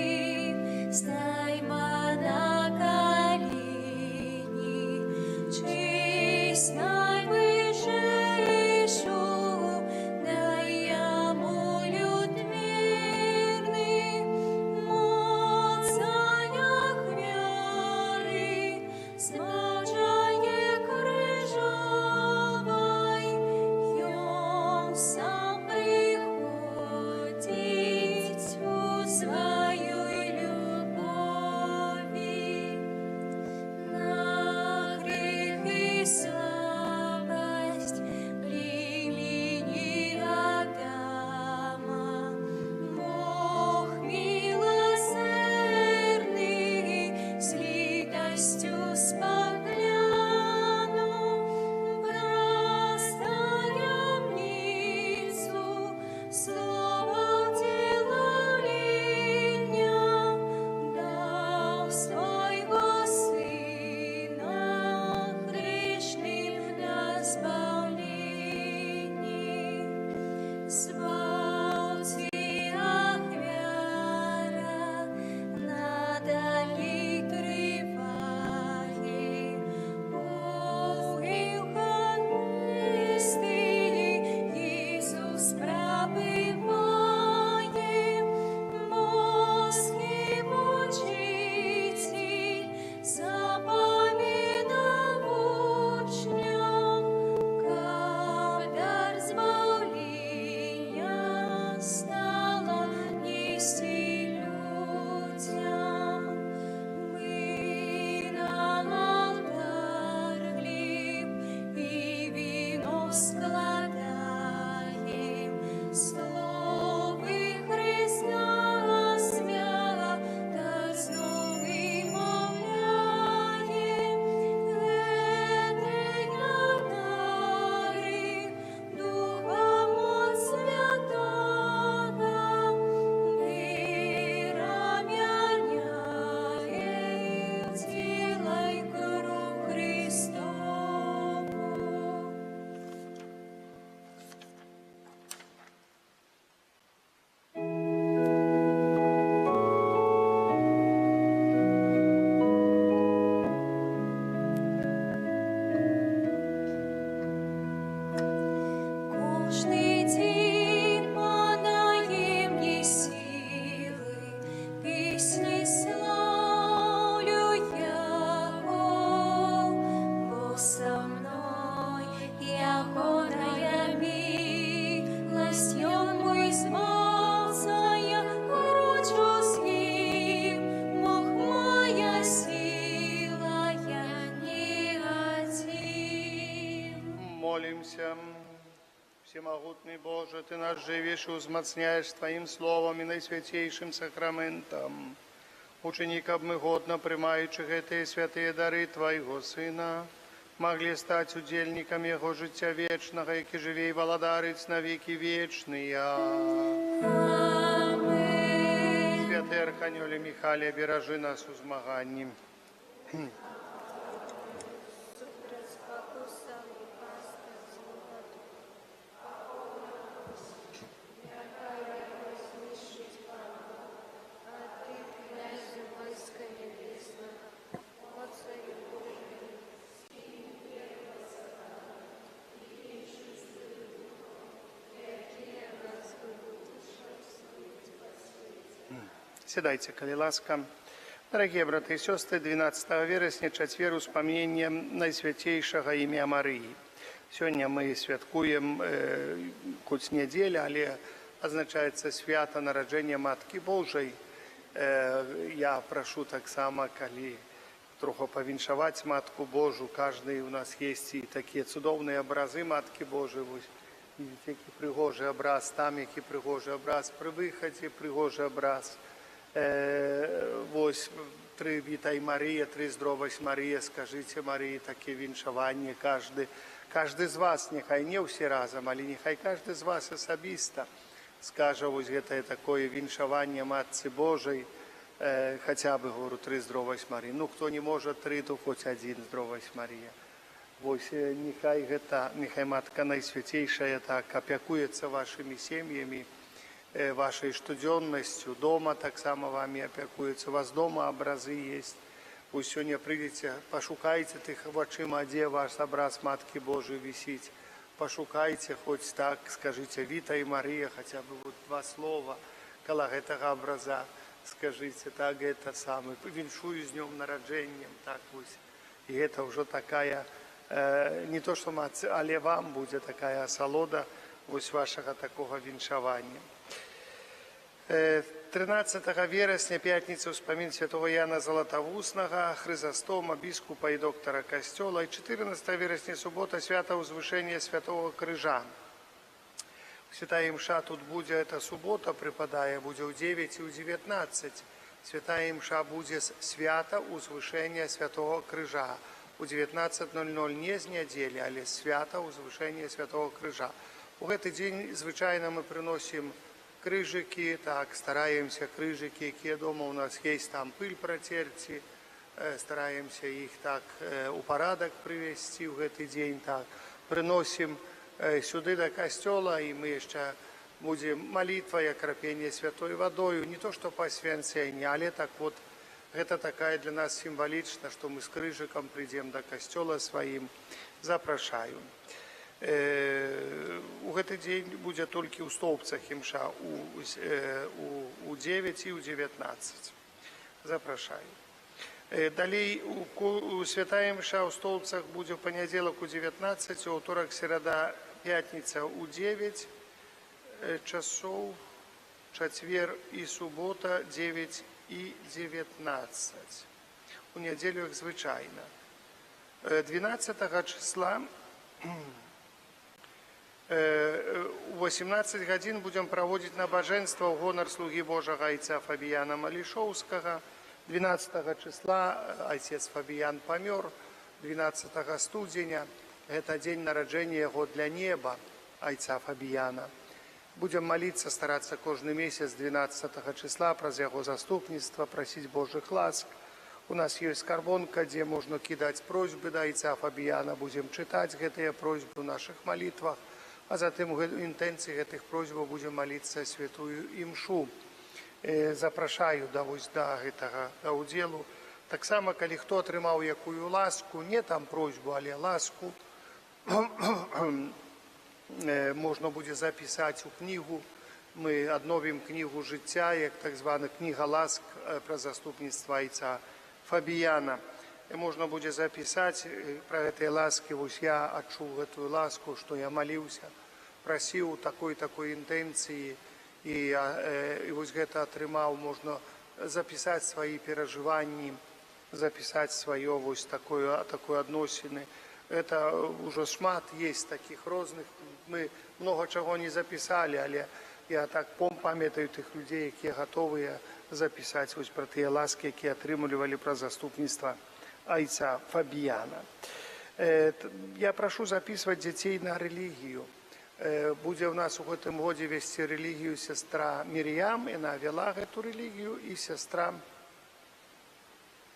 стайма на коліні, честь найвышэйшу дай яму люд верны, моцай ахвяры, збаўчае крыжовай, Ён сам прыходзіць у сваёй любові. На грэх і слабасць племені Адама. Бог міласэрны, з літасцю спаглянуў, праз таямніцу слова ўцелаўлення даў свайго Сына грэшным на збаўленне. Збаўцы ахвяра надалей трывае. У Еўхарыстыі Езус прабывае, Боскі вучыцель запаведаў вучням, каб дар збаўлення стала несці людзям. Мы на алтар хлеб і віно складаем, словы Хрыста свята зноў вымаўляем. Гэтыя дары Духа моц святога перамяняе ў Цела і Кроў Хрыстову. Кожны дзень падае мне сілы, песняй слаўлю Яго, бо са мной Ягоная міласць, Ён мой збаўца, я ручу з ім, Бог моя сіла, я не адзін. Молімся. Усемагутны Божа, Ты нас жывіш і ўзмацняеш Тваім Словам і найсвяцейшым сакрамэнтам. Учыні, каб мы, годна прымаючы гэтыя святыя дары Твайго Сына, маглі стаць удзельнікамі Яго жыцця вечнага, які жыве і валадарыць на векі вечныя. Амэн. Святы Арханёле Міхале, беражы нас у змаганні. Супраць спакусаў і пастак злога духа, Няхай яго знішчыць Пан Бог, а ты, князю войска нябеснага, моцаю Божаю, скінь пекла сатану і іншых злых духаў, якія на згубу душаў снуюць па свеце. Сядайце, калі ласка. Дарагія браты і сёстры, 12 верасня, чацвер, успаміненне Найсвяцейшага імя Марыі. Сёння мы святкуем, хоць нядзеля, але адзначаецца свята нараджэння Маткі Божай. Я прашу таксама, калі троху павіншаваць Матку Божу, кожны у нас есть і такія цудоўныя абразы Маткі Божай. Вось, видите, які прыгожы абраз там, які прыгожы абраз пры выхадзе, прыгожы абраз. Вось тры «Вітай, Марыя», тры «Здровась, Марыя», скажыце Марыі такое віншаванне каждый з вас, няхай не ўсе разам, але няхай каждый з вас асабіста скажа вось гэтае такое віншаванне Матцы Божай, хотя бы, говорю, тры «Здровась, Марыя». Ну, хто не можа тры, то хоць адзін «Здровась, Марыя». Вось няхай гэта, няхай Матка Найсвяцейшая так апякуецца вашымі сем'ямі, вашай штодзённасцю, дома таксама вамі апякуецца, у вас дома абразы есть. Вы сёння прыйдзеце, пашукайце тых вачыма, дзе ваш абраз Маткі Божай вісіць. Пашукайце хоць так, скажыце «Вітай, Марыя», хотя бы вот два слова каля гэтага абраза. Скажыце, так, гэта самае, віншую з днём нараджэннем, так вось. І гэта ўжо такая, не то што матцы, але вам будзе такая асалода вось вашага такога віншавання. 13 верасня, пятніца, ўспамін святого Яна Залатавуснага, Хрызастома, біскупа і доктара касцёла, і 14 верасня, субота, свята Узвышэння Святого Крыжа. Святая імша тут будзе, это субота прыпадае, будзе ў 9 і ў 19. Святая імша будзе з свята Узвышэння Святого Крыжа. У 19:00, не з нядзелі, але з свята Узвышэння Святого Крыжа. У гэты дзень звычайна мы прыносім крыжыкі, так, стараемся крыжыкі, якія дома у нас есть, там пыль працерці, стараемся іх так у парадак прывесці ў гэты дзень, так, прыносім сюды да касцёла, і мы яшчэ будзе малітва і акрапенне святой вадою, не то што пасвянцэнне, але так вот, гэта такая для нас сімвалічна, што мы з крыжыкам прыйдзем да касцёла сваім, запрашаю. У гэты дзень будзе толькі ў Стоўбцах імша у 9 і ў 19. Запрашаю. Далей у святая імша ў Стоўбцах будзе ў панядзелак у 19, у аўторак, серада, пятніца ў 9 часоў, чацвер і субота 9 і 19. У нядзелю, як звычайна. 12 числа у 18 гадзін будзем праводзіць набажэнства ў гонар слугі Божага айца Фабіяна Малішоўскага. 12 числа айцец Фабіян памёр, 12 студзеня. Гэта дзень нараджэння яго для неба, айца Фабіяна. Будзем маліцца, старацца кожны месяц 12 числа праз яго заступніцтва прасіць Божых ласк. У нас ёсць скарбонка, дзе можна кідаць просьбы да айца Фабіяна. Будзем чытаць гэтыя просьбы ў нашых малітвах, а затым у інтэнцыі гэтых просьбаў будзем маліцца святую імшу. Запрашаю да вось да гэтага да ўдзелу. Таксама, калі хто атрымаў якую ласку, не там просьбу, але ласку, можна будзе запісаць у кнігу. Мы адновім кнігу жыцця, як так звана кніга ласк пра заступніцтва айца Фабіяна. Можна будзе запісаць пра гэтыя ласкі. Вось я адчуў гэтую ласку, што я маліўся, прасіў такой інтэнцыі і вось гэта атрымаў. Можна запісаць свае перажыванні, запісаць сваё вось такое адносіны. Это ўжо шмат есть такіх розных. Мы много чаго не запісалі, але я так памятаю тых людзей, якія гатовыя запісаць вось пра тыя ласкі, якія атрымлівалі праз заступніцтва айца Фабіяна. Я прашу записывать дзяцей на рэлігію. Будзе ў нас у гэтым годзе весці рэлігію сестра Мір'ям, яна вяла гэту рэлігію, і сестра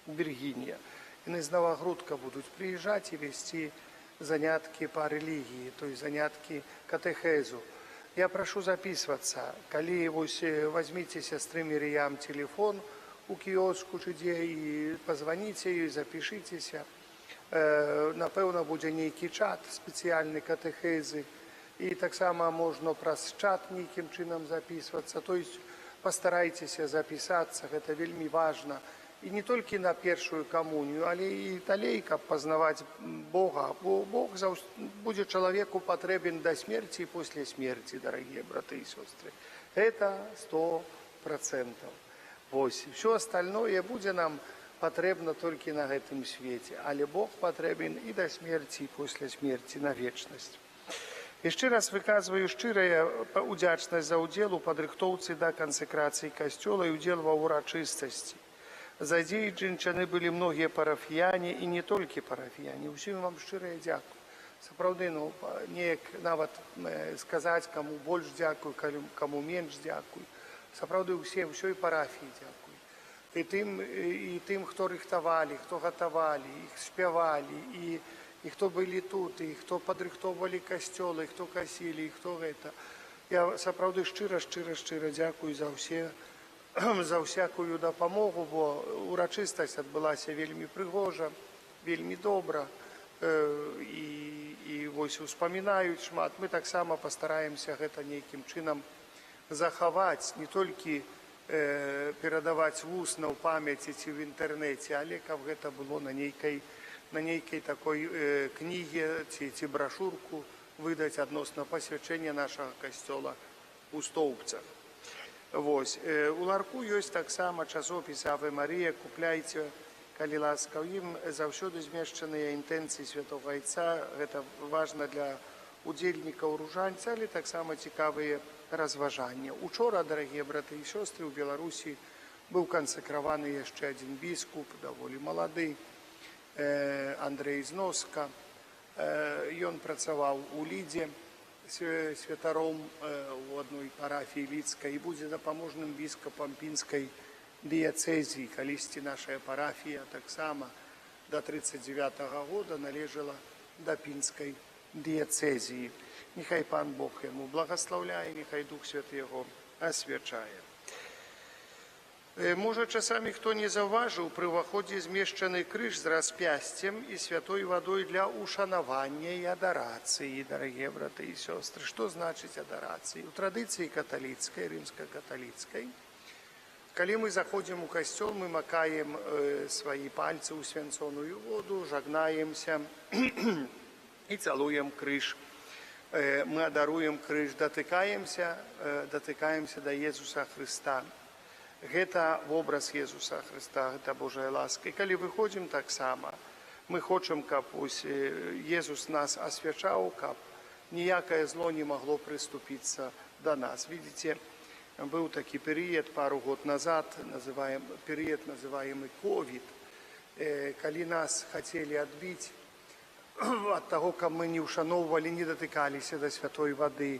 Віргінія. Яны з Навагрудка будуць прыязджаць і весці заняткі па рэлігіі, то есть заняткі катэхезу. Я прашу записываться. Калі вось возьмите сестры Мір'ям телефон у кіоску чи дзе і позвоните ёй, запішыцеся. Напэўна, будзе нейкі чат спецыяльны катэхезы. І таксама можна праз чат нейкім чынам записываться. То есть пастарайцеся запісацца, гэта вельмі важна. І не толькі на першую камунію, але і далей, каб пазнаваць Бога. Бо Бог будзе чалавеку патрэбен да смерці і после смерці, дарагія браты і сёстры. Это 100%. Вось. Всё остальное будзе нам патрэбна толькі на гэтым свеце, але Бог патрэбен і да смерці, і после смерці на вечнасць. Яшчэ раз выказваю шчырая удзячнасць за ўдзел у падрыхтоўцы да кансекрацыі касцёла і ўдзел ва ўрачыстасці. Задзейнічаны былі многія парафіяне і не толькі парафіяне. Усім вам шчырае дзякую. Сапраўды, ну, неяк нават сказаць, каму больш дзякую, каму менш дзякую. Сапраўды, ўсёй парафіі дзякую. І тым, хто рыхтавалі, хто гатавалі, іх спявалі, і хто былі тут, і хто падрыхтоўвалі касцёлы, хто касілі, і хто гэта. Я сапраўды шчыра, шчыра, шчыра дзякую за ўсякую дапамогу, бо урачыстасць адбылася вельмі прыгожа, вельмі добра. І вось успамінаюць шмат. Мы таксама пастараемся гэта нейкім чынам захаваць, не толькі перадаваць вусна ў памяці ці ў інтэрнэце, але каб гэта было на нейкай такой кніге ці брашурку выдаць адносна пасвячэння нашага касцёла у Стоўбцах. Вось. У ларку ёсць таксама часопіс «Аве Марія», купляйце, калі ласка. У ім заўсёды змешчаныя інтэнцыі святого Айца. Гэта важна для удзельнікаў ружанца, але таксама цікавыя разважанні. Учора, дарагія браты і сёстры, у Беларусі быў кансекраваны яшчэ адзін біскуп, даволі малады, Андрэй Зноска. Ён працаваў у Лідзе святаром у адной парафіі лідскай і будзе дапаможным біскупам пінскай дыяцэзіі. Калісьці нашая парафія таксама до 39 года належала да пінскай дыяцэзіі. Няхай Пан Бог яму благаслаўляе, няхай Дух Святы яго асвячае. Можа, часамі хто не заўважыў, пры ўваходзе змешчаны крыж з распясцем і святой вадой для ушанавання і адарацыі, дарагія браты і сёстры. Што значыць адарацыі? У традыцыі каталіцкай, рымска-каталіцкай, калі мы заходзім у касцёл, мы макаем свае пальцы ў свянцоную воду, жагнаемся і цалуем крыж. Мы адаруем крыж, датыкаемся да Езуса Хрыста. Гэта вобраз Езуса Хрыста, гэта Божая ласка. І калі выходзім, таксама, мы хочам, каб ось, Езус нас асвячаў, каб ніякае зло не магло прыступіцца да нас. Видите, быў такі перыяд пару год назад, называем, перыяд, называемый COVID, калі нас хацелі адбіць ад таго, каб мы не ўшаноўвалі, не датыкаліся да святой вады.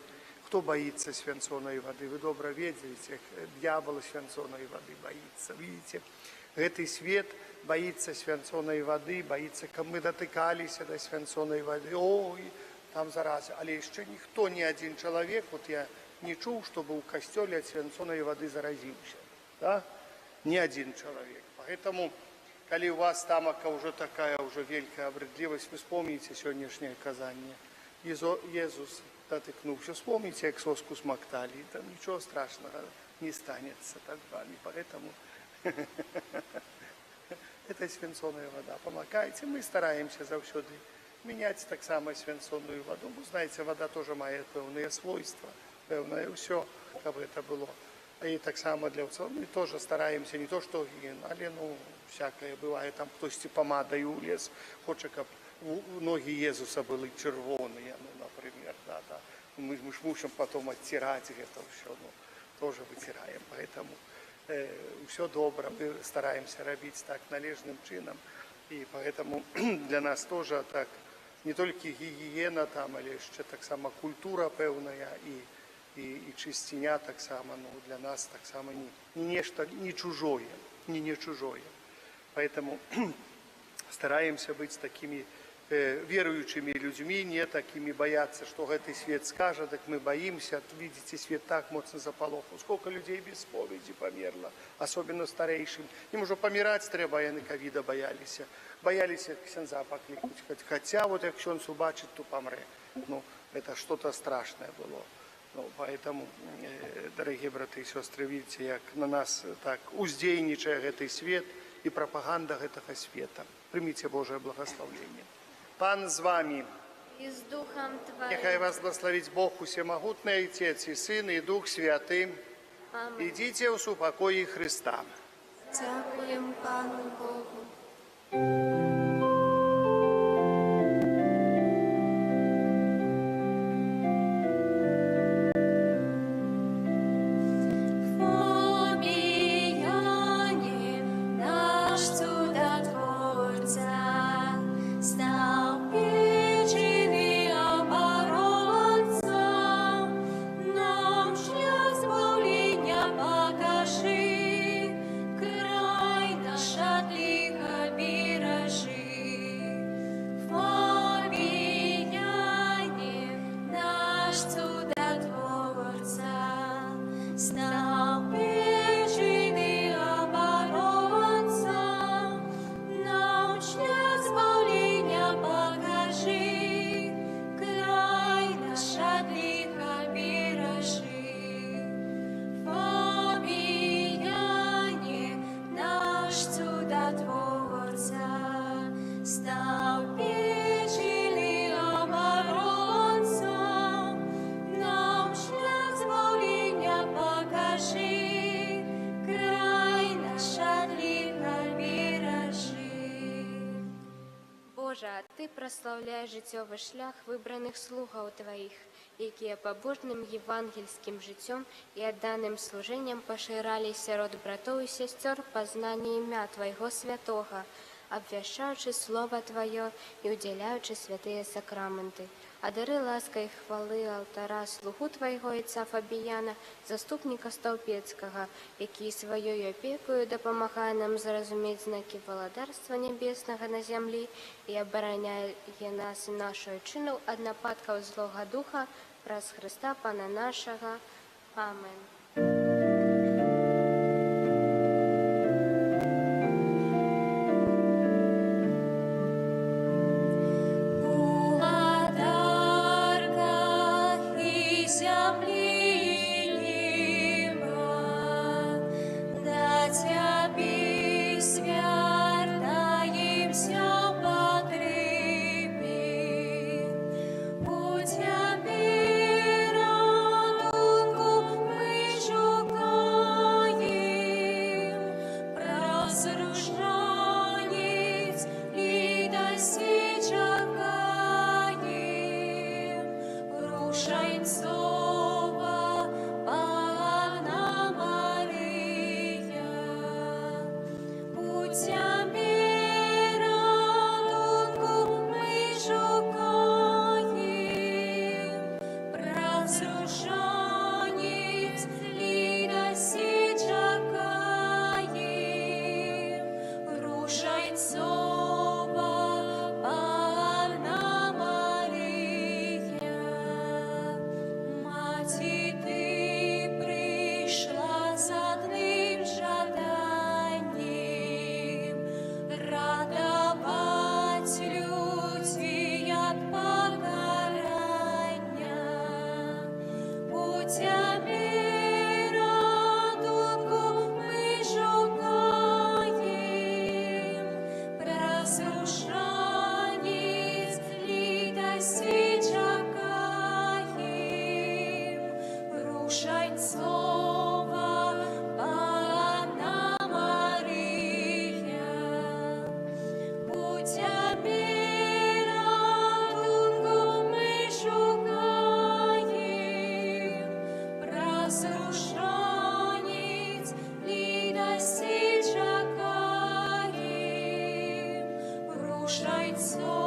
Хто баіцца свянцонай вады? Вы добра ведаеце, д'ябал свянцонай вады баіцца. Видите, гэты свет баіцца свянцонай вады, баіцца, каб мы датыкаліся да свянцонай вады. Ой, там зараза. Але яшчэ ніхто, ні адзін чалавек, вот я не чуў, чтобы ў касцёле ад свянцонай вады заразіўся. Да? Ни один человек. Поэтому, калі у вас там уже такая уже великая обрыдлівасць, вы вспомните сённяшняе казанне. Езус датыкнуўся. Вспомните, як соску смакталі. Там ничего страшного не станется так вами. Поэтому это свянцоная вода. Помакайте. Мы стараемся заўсёды менять таксама свянцоную воду. Вы знаете, вода тоже мае пэўныя свойства, пэўнае ўсё, каб это было. І таксама для мы тоже стараемся, не то что гігіена, але, ну, всякое бывае, там хтосьці памадаю улез, хоча, каб ноги Езуса были чырвоныя, ну, например, да. Мы ж мусим потом оттирать это все, ну, тоже вытираем, поэтому все добра, мы стараемся рабіць так належным чынам, и поэтому для нас тоже так не только гігіена там, але яшчэ таксама культура пэўная і чысціня таксама, ну, для нас таксама не нешта не чужое, не чужое. Поэтому стараемся быть такими верующими людьми, не такими бояться, что гэты свет скажет, так мы боимся. Видите, свет так моцна запалохаў. Сколько людей без споведзі памерла, особенно старэйшым. Им уже помирать трэба, а яны ковида боялись. Боялись ксяндза паклікаць. Хотя вот як ксёндз убачыць, то памрэ. Ну, это что-то страшное было. Ну, поэтому, дорогие браты и сестры, видите, як на нас так уздзейнічае гэты свет и пропаганда гэтага света. Прыміце Божае благословление. Пан з вами. І з Духам Нехай Тваім. вас благословіць Бог усемагутны, Отец и Сын, и Дух Святы. Амэн. Ідзіце ў супакоі Хрыста. Дзякуем Пану Богу. Божа, Ты праслаўляеш жыццёвы шлях выбраных слугаў Тваіх, якія пабожным евангельскім жыццём і адданым служэннем пашыралі сярод братоў і сясцёр пазнанне імя Твайго святога, абвяшчаючы Слова Тваё і ўдзяляючы святыя сакраменты. Адары ласкай хвалы алтара слугу Твайго айца Фабіяна, заступніка Стаўпецкага, які сваёй апекаю дапамагае нам зразумець знакі валадарства нябеснага на зямлі і абараняе нас і нашу айчыну ад нападкаў злога духа, праз Хрыста Пана нашага. Амен. Уладарка і зямлі і неба, да Цябе звяртаемся ў патрэбе. У Цябе ратунку мы шукаем, праз ружанец літасці чакаем. Ружанцова Панна Марыя, у Цябе ратунку мы шукаем, праз ружанец літасці чакаем. Ружанцова Панна Марыя, Маці, ты прыйшла з адным жаданнем ратаваць людзей ад пакарання. У Цябе ратунку мы шукаем, праз ружанец літасці чакаем. Ружанцова Панна Марыя, у Цябе ратунку мы шукаем, праз ружанец літасці чакаем. Ружанцова.